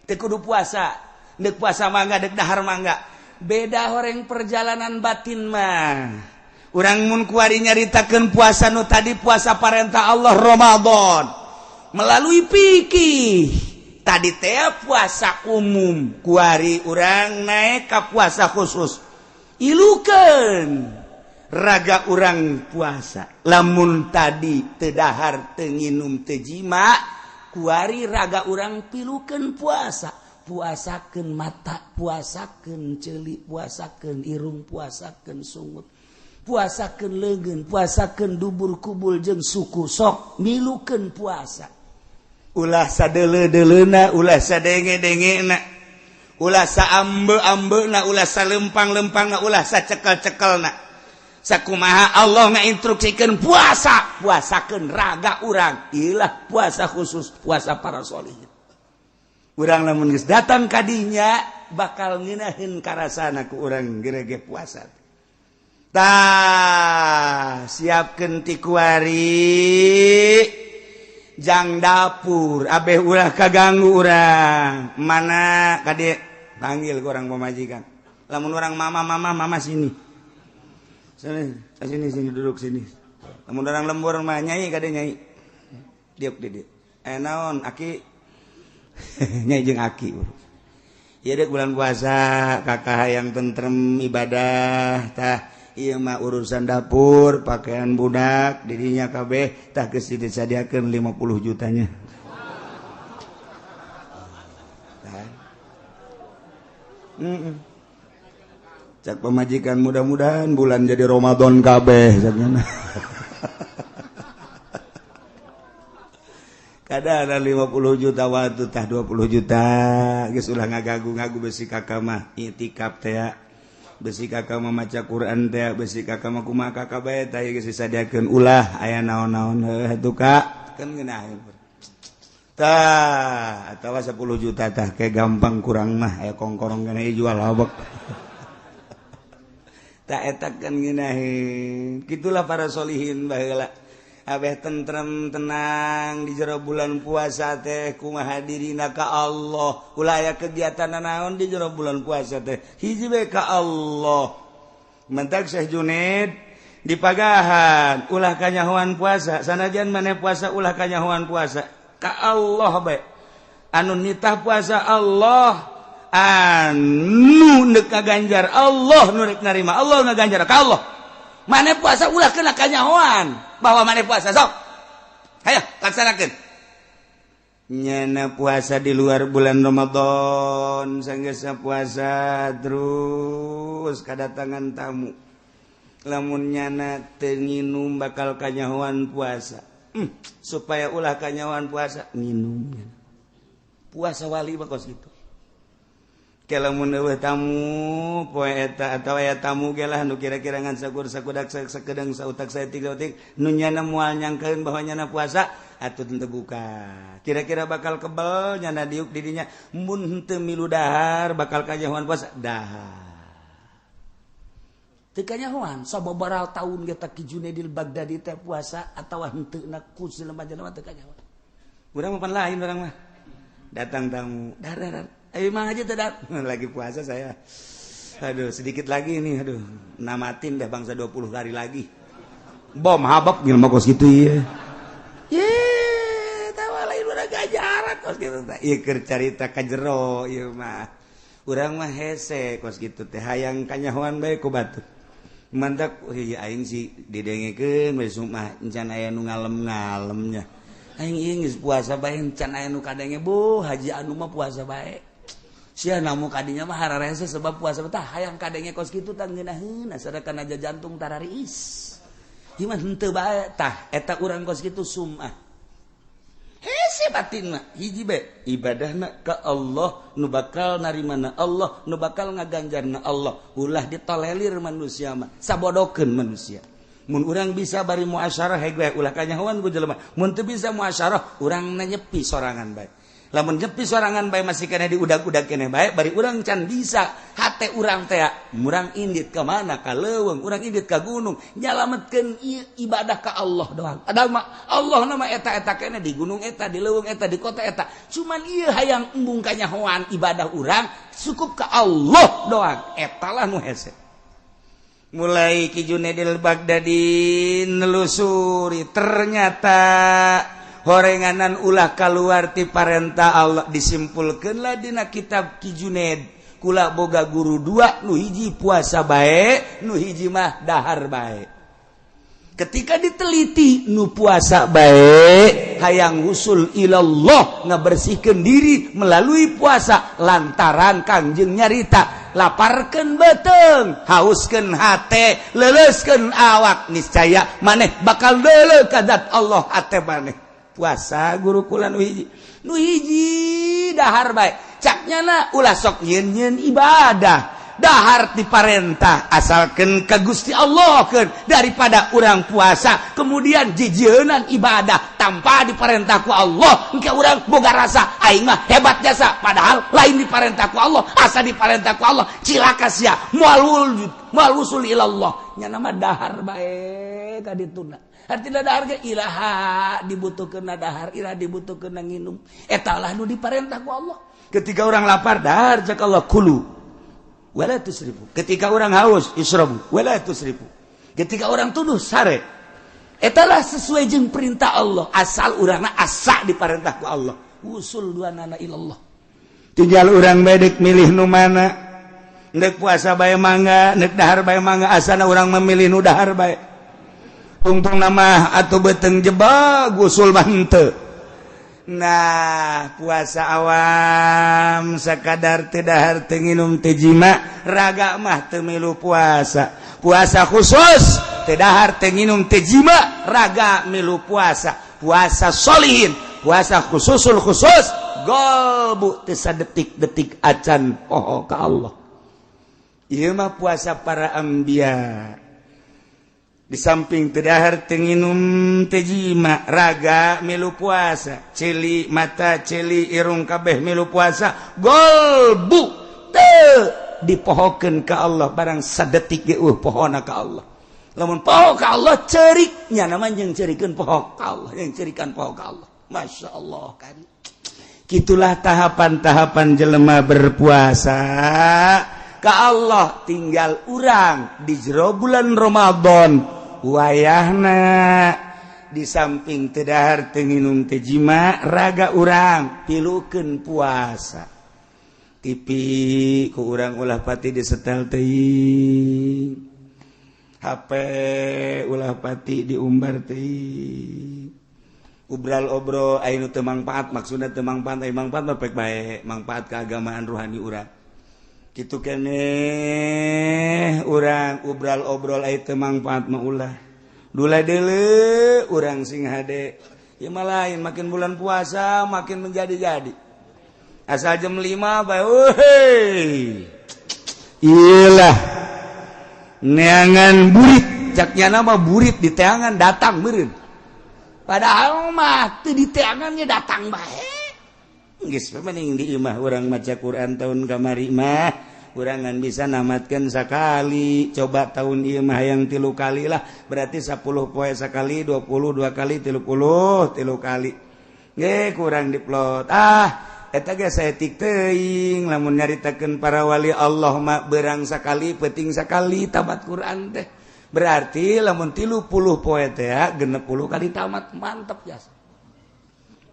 Teu kudu puasa, deuk puasa mangga, deuk dahar mangga. Beda horeng perjalanan batin mah. Urang mun kuari nyaritakeun puasa nu tadi, puasa parentah Allah Ramadan melalui fikih. Tadi teh puasa umum, kuari urang naik ka puasa khusus. Ilukeun raga urang puasa. Lamun tadi teu dahar, teu nginum, teu jima, kuari raga urang pilukeun puasa. Puasakeun mata, puasakeun ceuli, puasakeun irung, puasakeun sungut, puasakeun leungeun, puasakeun dubur kubul jeung suku. Sok milukeun puasa. Ulah sadeuleu-deuleuna, ulah sadenge-dengena, ulah saambe-ambena, ulah salempang-lempangna, ulah sacekel-cekelna. Sakumaha Allah ngainstruksikeun puasa, puasakeun raga urang. Ilah puasa khusus, puasa para sholihin. Urang lamun geus datang kadinya bakal ngeunaheun karasana ku urang gerege puasa. Tah, siapkeun ti kuari jang dapur abeh ulah kaganggu urang. Mana kade panggil ke orang pemajikan. Lamun orang mama, mama, mama sini, sini sini sini, duduk sini. Lamun orang lembur mah nyai, kade nyai, diuk di dieu. Eh, naon aki? Nyai jeung aki. Ieu dek bulan puasa, kakak yang tentrem ibadah. Tah, ieu mah urusan dapur, pakaian budak dirinya kabeh, tah geus disadiakeun 50 jutanya. Tah. Cak pemajikan, mudah-mudahan bulan jadi Ramadan kabeh caknya. Kada ada 50 juta waktu, tah 20 juta geus, ulah ngagagu-ngagu. Besi kakak mah itikaf teh ya. Besi kakak mah maca Quran teh, besi kakak mah kumaha kakak bae, tah geus disadiakeun, ulah aya naon-naon heuh atuh kak kan ngeunaheun. Tah, atawa 10 juta, tah kayak gampang kurang mah aya kongkorong kana jual habek. Tah, eta kan ngeunaheun. Kitulah para solihin baheula, abeh tentrem tenang di jero bulan puasa teh. Kumaha dirina ka Allah, ulah aya kegiatan naon di jero bulan puasa teh, hiji bae ka Allah. Mentak Syekh Junaid dipagahan ulah kanyahoan puasa. Sanajan maneh puasa, ulah kanyahoan puasa, ka Allah bae. Anu nitah puasa Allah, anu neuk ngaganjar Allah, nu rek narima Allah, ngaganjar ka Allah. Maneh puasa ulah kena kanyahoan bahwa maneh puasa. Sok hayo laksanakeun. Nyana puasa di luar bulan Ramadan, sanggeusna puasa terus kadatangan tamu, lamun nyana teu nginum bakal kanyahoan puasa. Supaya ulah kanyahoan puasa, nginum. Puasa wali mah kos kitu. Lamun eueuh tamu poe eta atawa aya tamu ge lah nu kira-kira ngan sakur sakudak sakedeng sautak saeutik sautik nu nyana moal nyangkeun bahwa nyana puasa, atuh teu buka. Kira-kira bakal kebel nyana diuk di dinya, mun henteu milu dahar bakal kanyahoan puasa, dahar teu kanyahoan. Sababaraha taun ge Ki Junaidil Baghdadi teh puasa atawa henteu na ku jelema-jelema teu kanyahoan. Urang mah pan lain, urang mah datang tamu, dar dar. Ayo mang aja tidak lagi puasa saya. Aduh, sedikit lagi ini, aduh, namatin dah bangsa 20 hari lagi. Bom habab ngilma kos gitu ya. Ye, tawa lain urang gajaran kos gitu teh. Ieu keur carita ka jero ieu mah. Urang mah hese kos gitu teh, hayang kanyahoan bae ku batur. Mantak ieu aing sih didengekeun we mah encan aya nu ngalem-ngalemnya. Aing ieu geus puasa bae encan aya nu kadenge, bu haji anu mah puasa bae. Sia namu kadinya mah hararese sebab puasa tah hayang kadenge kos kitu tah ngeunaheun sadakana aja jantung tarariis. Ieu mah henteu bae, tah eta urang kos kitu sumah. Hese. Hese batin mah hiji bae, ibadahna ka Allah, nu bakal narimana Allah, nu bakal ngaganjarna Allah. Ulah ditolelir manusia mah, sabodokeun manusia. Mun urang bisa bari muasyarah hege, ulah kanyahoan ku jelema. Mun teu bisa muasyarah, urang nyepi sorangan bae. Lamun nyepi sorangan bae masih keneh diudag-udag keneh bae, bari urang can bisa hate urang teh murang indit ka mana, ka leuweung, urang indit ka gunung, nyalametkeun ibadah ka Allah doang. Padahal mah Allah nama eta-eta keneh di gunung eta, di leuweung eta, di kota eta. Cuman ieu hayang embung kanyahoan ibadah urang cukup ka Allah doang. Eta lah nu hese. Mulai Ki Junaidil Baghdadi nelusuri, ternyata horenganan ulah keluar ti parentah Allah. Disimpulkanlah dina kitab Ki Junaid, kula boga guru dua, nu hiji puasa bae, nu hiji mah dahar bae. Ketika diteliti, nu puasa bae hayang usul ilallah, ngabersihkeun diri melalui puasa, lantaran Kangjeng nyarita laparkeun beuteung, hauskeun hate, leuleuskeun awak, niscaya maneh bakal deuleu ka zat Allah hate maneh. Puasa guru kula nu hiji, nu hiji dahar bae. Caknya na ulah sok nyeun ibadah, dahar diparentah asalkan ke Gusti Allah keun, daripada urang puasa kemudian jijieunnan ibadah tanpa diparentah ku Allah. Engke urang boga rasa aing mah hebat jasa, padahal lain diparentah ku Allah. Asa diparentah ku Allah cilaka sia, moal wujud, moal usul ilallah. Nya nama dahar bae ka dituna. Artinya dahar ge ilaha dibutuhkeun dahar, ilaha dibutuhkeun nginum, eta lah nu diparentah ku Allah. Ketika orang lapar, dahar, cak Allah, kulu wala tusrifu. Ketika orang haus, isrobu wala tusrifu. Ketika orang tuduh, sare. Etalah sesuai jeung perintah Allah, asal urangna asa diparentah ku Allah, usul dua nana ilallah. Tinggal urang bedek milih nu mana, nek puasa bae mangga, nek dahar bae mangga, asana urang memilih nu dahar bae. Tungtung nama atau beteng jebak usul mah henteu. Nah, puasa awam sekadar teu dahar, teu nginum, teu jima, raga mah teu milu puasa. Puasa khusus teu dahar, teu nginum, teu jima, raga milu puasa. Puasa solihin, puasa khususul khusus, golbu teu sadetik-detik acan poho ka Allah. Ieu mah puasa para anbiya. Di samping teu dahar, teu nginum, teu jima, raga milu puasa, celi mata, celi irung, kabeh milu puasa, golbu teu dipohokeun ka Allah barang sadetik ge pohona ka Allah. Lamun poho ka Allah cerik, nya nama jeung cerikeun poho ka Allah, yang cerikan poho ka Allah. Masya Allah kan. Gitulah tahapan-tahapan jelema berpuasa ka Allah. Tinggal urang di jero bulan Ramadan wayahna, di samping teu dahar, teu nginum, teu jima, raga urang pilukeun puasa. TV ku urang ulah pati disetel teuing, HP ulah pati diumbar teuing, ubral obrol anu teu mangpaat. Maksudna teu mangpaat, aya mangpaat mah pek bae, mangpaat keagamaan ruhani urang kitu keneh. Urang ubral obrol aya teu mangpaat mah ulah dula deuleu urang sing hade. Ya mah lain, makin bulan puasa makin menjadi-jadi. Asal jam 5 bae, euy, iyalah neangan burit, caknya nama burit di teangan datang meureun, padahal mah teu diteangannya datang bae. Geus mending di imah urang maca Quran. Tahun kamari mah kurangan bisa namatkan sekali, coba tahun ieu mah yang 3 kali lah, berarti 10 poe sekali, 22 kali, 33 kali nge kurang diplot. Ah, eta ge saeutik teuing lamun nyaritakeun para wali Allah mah berang sekali, penting sekali tamat Quran teh. Berarti lamun 30 poe teh 60 kali tamat, mantep jasa.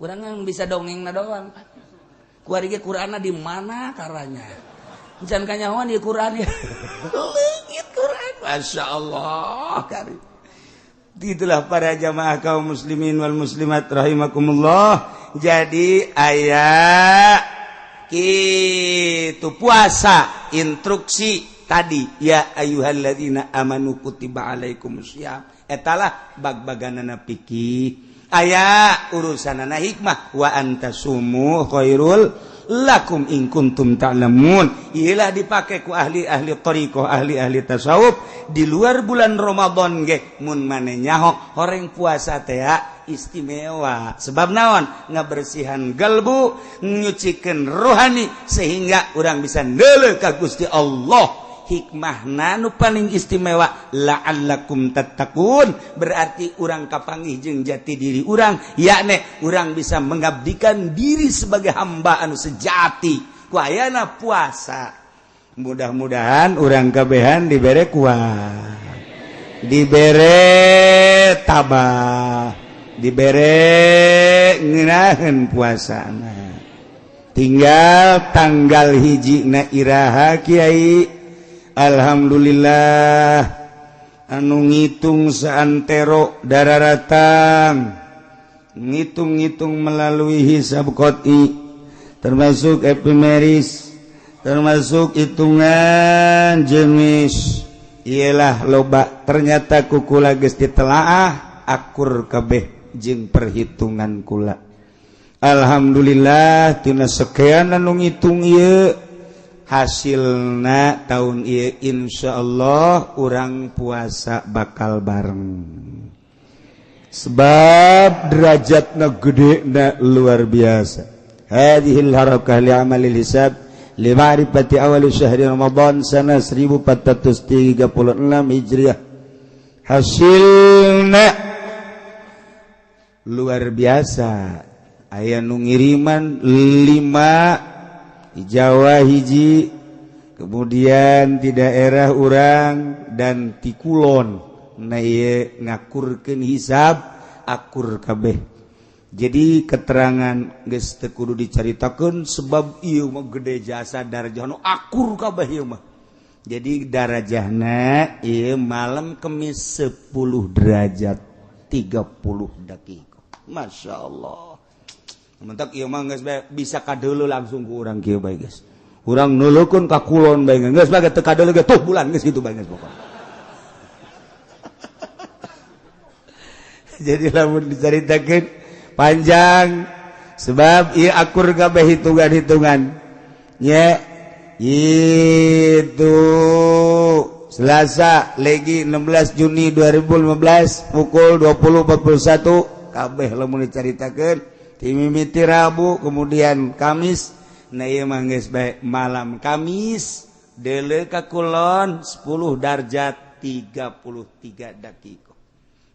Urang bisa dongeng na doang. Kuari ge Qur'anna di mana karanya? Can kanyahoan di Quran ya. Leungit Quran. Masya Allah. Kari. Itulah para jamaah kaum muslimin wal muslimat rahimakumullah. Jadi ayat itu puasa instruksi tadi, ya ayyuhalladzina amanu kutiba alaikumusiyam, etalah bag-baganana fikih. Aya urusanana hikmah wa antasumu khairul lakum in kuntum ta'lamun. Iyalah dipake ku ahli-ahli thariqah, ahli-ahli tasawuf di luar bulan Ramadan ge mun mane nyaho horeng puasa teh istimewa. Sebab naon? Ngabersihan galbu, nyucikeun rohani sehingga urang bisa neuleuh ka Gusti Allah. Hikmahna nu paling istimewa la'allakum tattaqun, berarti urang kapanggih jeung jati diri urang, yakni urang bisa mengabdikan diri sebagai hamba anu sejati ku ayana puasa. Mudah-mudahan urang kabehan dibere kuat, dibere tabah, dibere ngeunaheun puasana. Tinggal tanggal hiji na iraha kiai. Alhamdulillah anu ngitung saantero dararatang, ngitung-ngitung melalui hisab qot'i, termasuk epimeris, termasuk hitungan jenis, ialah loba ternyata kukula geus ditelaah akur kabeh jeung perhitungan kula. Alhamdulillah tina sekian anu ngitung ieu hasilna tahun ieu insyaallah urang puasa bakal bareng, sebab derajatna gede na luar biasa. Hadhil harakah li amalil hisab li ma'rifati awal syahri Ramadan sana 1436 Hijriah. Hasilna luar biasa, aya nu ngiriman 5 di Jawa hiji, kemudian di daerah urang dan ti kulon. Nah ieu ngakurkeun hisab akur kabeh. Jadi keterangan geus teu kudu dicaritakeun sebab ieu mah gede jasa darajah nu akur kabeh ieu mah. Jadi darajahna ieu malam Kemis 10 derajat 30 detik. Masya Allah. Mentak ieu mah geus bisa kadeuleu langsung ku urang kieu bae geus. Urang nulukeun ka kulon bae geus bae teu kadeuleu ge tuh bulan geus kitu bae geus pokona. Jadi lamun dicaritakeun panjang sebab ieu akur kabeh hitungan-hitungan. Nya itu Selasa legi 16 Juni 2015 pukul 20.41 kabeh lamun dicaritakeun. Timimiti Rabu kemudian Kamis, nah ieu mah geus bae malam Kamis deuleu ka kulon 10 derajat 33 detik.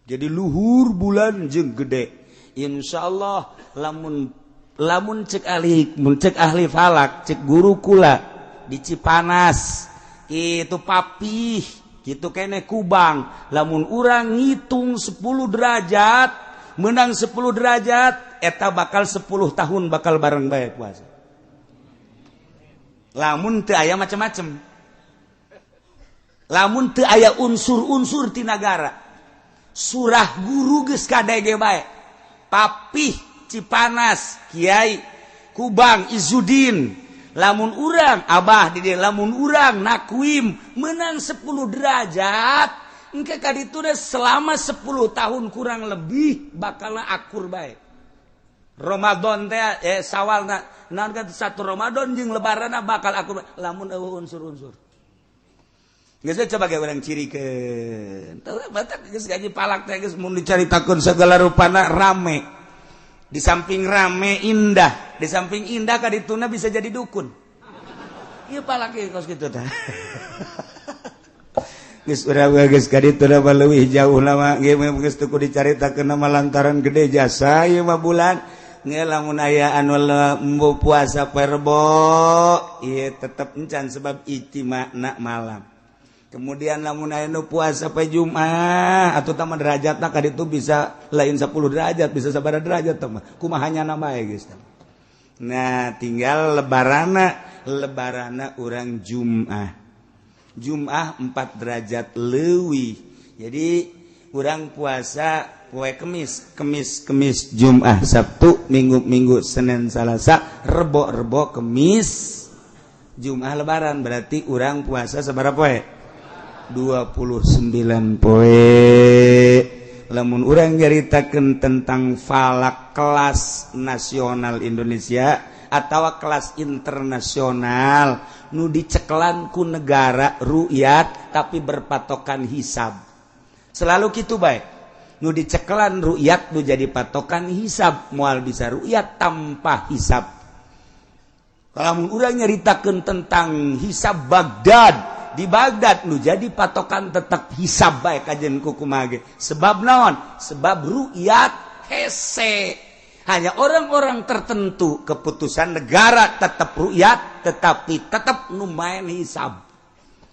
Jadi luhur bulan jeung gede. Insyaallah lamun lamun cek ahli mun cek ahli falak, cek guru kula di Cipanas itu papih kitu kene Kubang, lamun urang ngitung 10 derajat menang 10 derajat eta bakal 10 tahun bakal bareng bae puasa. Lamun teu aya macem-macem, lamun teu aya unsur-unsur ti nagara, surah guru geus kadege bae. Papih Cipanas Kiai Kubang Izudin, lamun urang abah di dieu, lamun urang nakuim menang 10 derajat engke ka ditu selama 10 tahun kurang lebih bakal akur bae. Ramadan teh sawalna naon kan satu Ramadan jeung lebaranna bakal akur lamun eueuh unsur-unsur. Geus coba ge urang cirikeun. Teu batak geus gaji palak teh geus mun dicaritakeun segala rupana rame. Di samping rame indah, di samping indah ka dituna bisa jadi dukun. Ieu palak ieu kos kitu tah. Geus urang geus ka dituna mah leuwih jauh lama ge geus teu kudu dicaritakeun mah lantaran gede jasa ieu mah bulan. Nge lamun aya anu lembu puasa perbo ieu tetep encan sebab ijtima'na malam. Kemudian lamun aya nu puasa poe Jumat atuh tah mah derajatna ka ditu bisa lain 10 derajat bisa sabaraha derajat tah mah kumaha nyana bae geus. Nah tinggal lebarana, lebarana urang Jumat. Jumat 4 derajat leuwih. Jadi urang puasa poe Kemis, Kemis, Kemis, Jumat, Sabtu, Minggu, Minggu, Senin, Salasa, Rebo, Rebo, Kemis, Jumat lebaran. Berarti urang puasa sabaraha poe? 29 poe. Lamun urang nyaritakeun tentang falak kelas nasional Indonesia atau kelas internasional nu dicekelan ku negara ru'yat tapi berpatokan hisab, selalu kitu bae. Nu dicekelan ru'yat nu jadi patokan hisab, moal bisa ru'yat tanpa hisab. Kalau urang nyaritakeun tentang hisab Baghdad, di Baghdad nu jadi patokan tetap hisab bae kajen kukumaha ge. Sebab naon? Sebab ru'yat hese. Hanya orang-orang tertentu, keputusan negara tetap ru'yat tetapi tetap nu main hisab.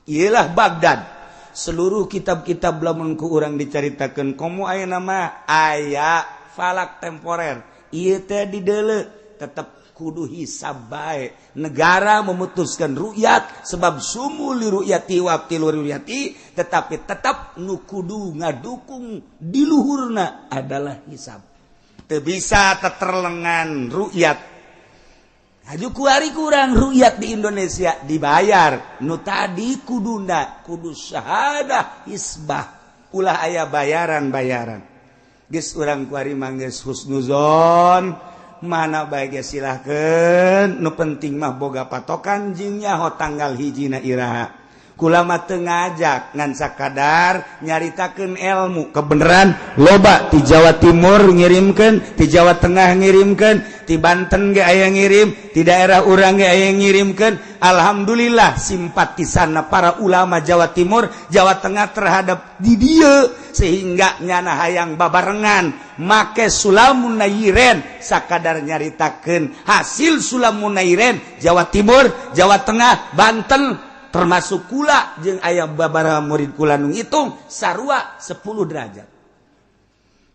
Iyalah Baghdad. Seluruh kitab-kitab lamun ku urang dicaritakeun komo aya nama aya falak temporer. Ieu teh dideuleu tetap kudu hisab bae. Negara memutuskan ru'yat sebab sumu li ru'yati wa abtilu ru'yati, tetapi tetap nu kudu ngadukung di luhurna adalah hisab. Teu bisa teterlengan ru'yat. Haju kuari kurang ru'yat di Indonesia dibayar. Nu tadi kuduna kudu syahadah hisbah. Ulah aya bayaran-bayaran. Geus urang kuari mah geus husnuzon. Mana baik silahkan, nu penting mah boga patokan jeung nyaho tanggal hijina iraha. Kula mah teu ngajak ngan sakadar nyaritakeun ilmu kebenaran loba ti Jawa Timur ngirimkeun, ti Jawa Tengah ngirimkeun, ti Banten ge aya ngirim, ti daerah urang ge aya ngirimkeun. Alhamdulillah simpatisanna para ulama Jawa Timur, Jawa Tengah terhadap di dieu sehingga nyana hayang babarengan make sulamun nairen sakadar nyaritakeun hasil sulamun nairen Jawa Timur, Jawa Tengah, Banten termasuk kula jeung aya babaraha murid kula nu ngitung sarua 10 derajat.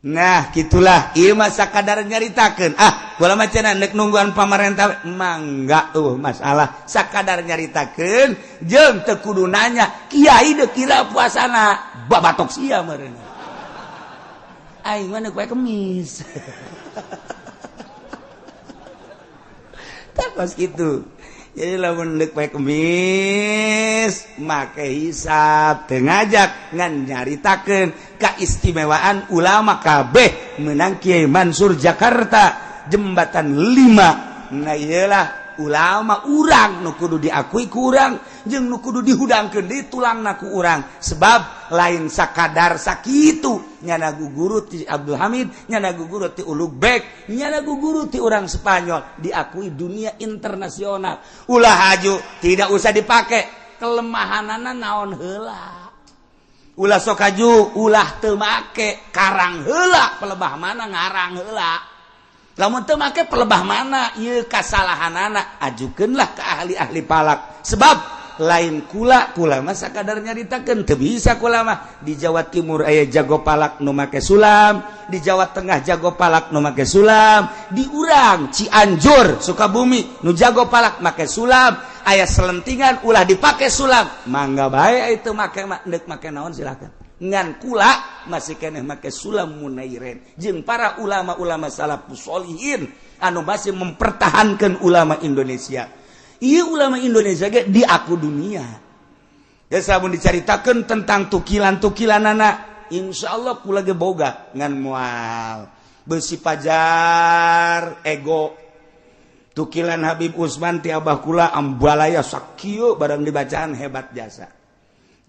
Nah, gitulah ieu mah sakadar nyaritakeun. Ah, kula mah cenah nek nungguan pamarentah mangga tuh masalah sakadar nyaritakeun jeung teu kudu nanya kiai deuk kira puasana babatok sia meureun. Aing mah neuk poe Kemis. Tah kos kitu. Jadi lamun deuk poe Kemis make hisab teu ngajak ngan nyaritakeun kaistimewaan ulama kabeh menang Kiai Mansur Jakarta jembatan 5. Nah iyalah ulama urang nu kudu diakui ku urang jeung nu kudu dihudangkeun di tulangna ku urang sebab lain sakadar sakitu nyana guru ti Abdul Hamid, nyana guru ti Ulugbek, nyana guru ti urang Spanyol diakui dunia internasional. Ulah haju tidak usah dipake kelemahanana naon heula. Ulah sok haju ulah teu make karang heula pelebah mana ngarang heula. Lamun teu make pelebah mana ieu kasalahanana ajukeunlah ke ahli-ahli palak. Sebab lain kula kula mah sakadar nyaritakeun teu bisa kula mah. Di Jawa Timur aya jago palak nu make sulam, di Jawa Tengah jago palak nu make sulam, di urang Cianjur Sukabumi nu jago palak make sulam, aya selentingan ulah dipake sulam. Mangga bae itu make deuk make naon silakan. Ngan kula masih keneh make sulam munairen jeung para ulama-ulama salafus sholihin anu masih mempertahankan ulama Indonesia. Ieu ulama Indonesia ge diaku dunia. Geus lamun dicaritakeun tentang tukilan-tukilanana, insyaallah kula ge boga ngan moal beusi pajar ego. Tukilan Habib Usman ti abah kula ambalaya sakieu barang dibacaan hebat jasa.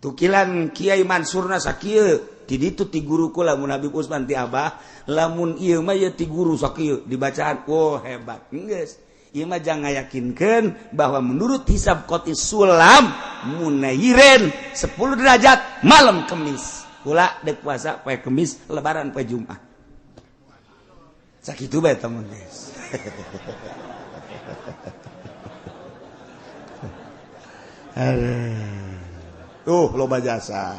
Tukilan Kiai Mansurna sakieu ti ditu ti guru kula mun Habib Usman ti abah lamun ieu mah ye ti guru sakieu dibacaan oh hebat. Geus ieu mah jangan ngayakinkeun bahwa menurut hisab qoti sulam munairen 10 derajat malam Kemis. Kula deuk puasa poe Kemis lebaran poe Jumat. Sakitu bae temen geus. Tuh loba jasa.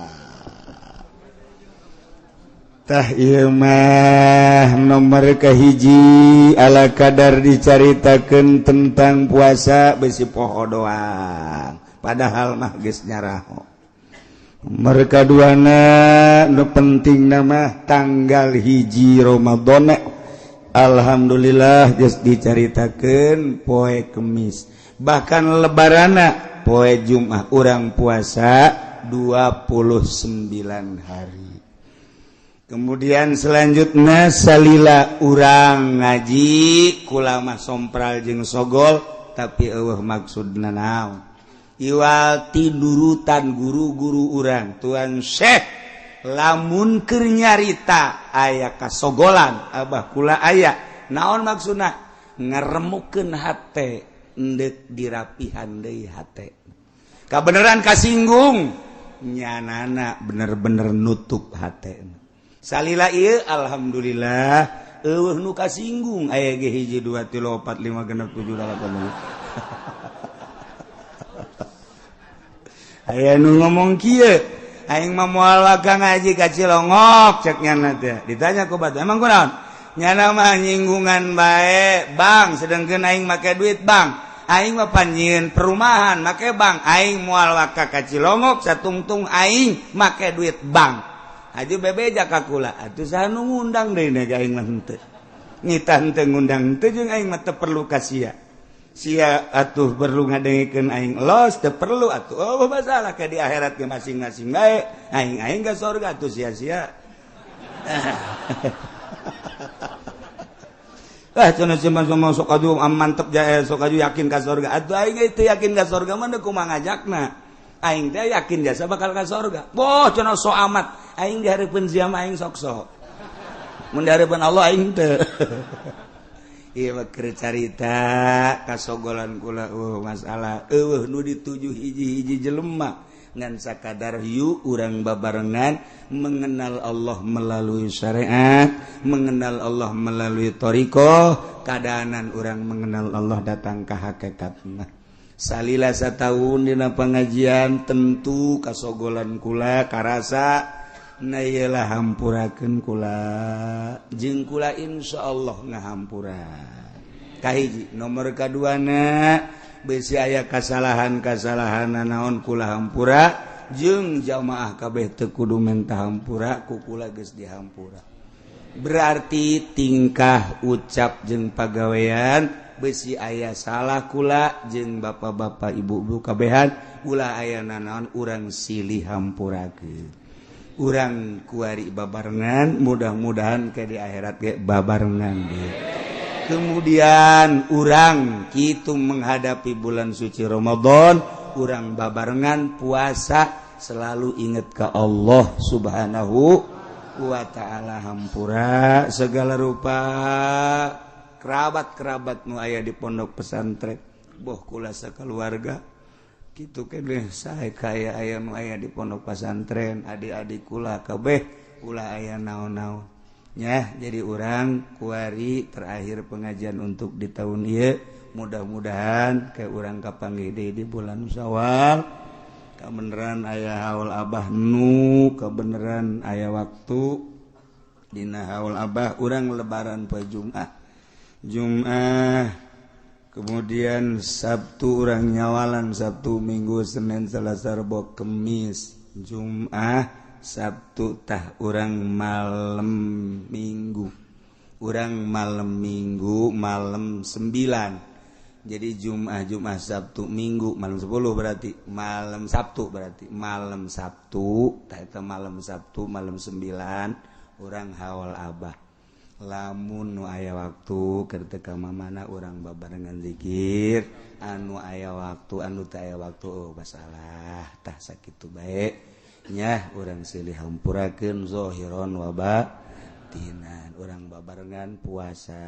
Tah ieu mah nomor kahiji ala kadar dicaritakeun tentang puasa besi poho doang. Padahal mah geus nyaraho. Nomor kaduana nu penting mah tanggal 1 Ramadan. Alhamdulillah geus dicaritakeun poe Kemis. Bahkan lebarana poe Jumat urang puasa 29 hari. Kemudian selanjutnya salila urang ngaji kula mah sompral jeung sogol tapi eueuh maksudna naon. Iwal tinurutan guru-guru urang Tuan Syekh lamun keur nyarita aya kasogolan abah kula aya naon maksudna ngaremukeun hate endek dirapihan deui hate. Kabeneran kasinggung nyanana bener-bener nutup hate. Salila ieu alhamdulillah eueuh nu kasinggung aya ge 1 2 3 4 5 6 7 8. Aya nu ngomong kieu aing mah moal waka ngaji ka Cilongok cek nyana teh. Ditanya ku batur emang kunaon? Nyana mah nyinggungan bae bang sedengkeun aing make duit bang. Aing mah panjieun perumahan make bang. Aing moal waka ka Cilongok satungtung aing make duit bang. Haji bebeja ka kula atuh saha nu ngundang deui na aing mah henteu. Nitah henteu ngundang henteu jeung aing mah teu perlu ka sia. Sia atuh perlu ngadengikeun aing los teu perlu atuh. Oh masalah ka di akhirat ge masing-masing bae. Aing ka surga atuh sia-sia. Ah cenah si mah sok aju mantep jae sok aju yakin ka surga. Atuh aing teu yakin ka surga mah kumaha ngajakna. Aing teh yakin jasa bakal ka surga. Boh cenah sok amat. Aing dihareupeun sia mah aing sok sok. Mun dihareupeun Allah aing teu. Ieu mah keur carita kasogolan kula masalah eueuh nu dituju hiji-hiji jelema ngan sakadar yuk urang babarengan mengenal Allah melalui syariat, mengenal Allah melalui thariqah, kadaanan urang mengenal Allah datang ka hakikatna. Salila satahun dina pengajian tentu kasogolan kula karasa na iyalah hampurakeun kula jeung kula insyaallah ngahampura. Kahiji nomor kaduana besi aya kasalahan-kasalahan naon kula hampura jeung jamaah kabeh teu kudu menta hampura ku kula geus dihampura. Berarti tingkah ucap jeung pagawean besi aya salah kula jeung bapak-bapak ibu-ibu kabehan ulah aya nanaon urang silih hampurakeun. Urang kuari babarengan mudah-mudahan ke di akhirat ge babarengan deui. Kemudian urang kitu menghadapi bulan suci Ramadan, urang babarengan puasa selalu ingat ke Allah Subhanahu wa ta'ala, hampura segala rupa kerabat-kerabat nu aya di pondok pesantren boh kula sakeluarga kitu keneh sae kaya aya nu aya di pondok pesantren adik-adik kula kabeh ulah aya naon-naon nya. Jadi urang kuari terakhir pengajian untuk di tahun ieu mudah-mudahan ke urang kapanggih deui di bulan Syawal kabeneran aya haul abah nu kabeneran aya waktu dina haul abah urang lebaran poe Jumat Jumat kemudian Sabtu urang nyawalan Sabtu Minggu Senin Selasa Rebo Kemis Jumat Sabtu tah urang malam Minggu urang malam Minggu malam 9 jadi Jumat Jumat Sabtu Minggu malam 10 berarti malam Sabtu berarti malam Sabtu tah eta malam Sabtu malam 9 urang haul abah. Lamun nu aya waktu keur teu ka mamana urang babarengan zikir anu aya waktu anu teu aya waktu oh masalah tah sakitu bae nya urang silih hampurakeun zahiron wa batinan urang babarengan puasa.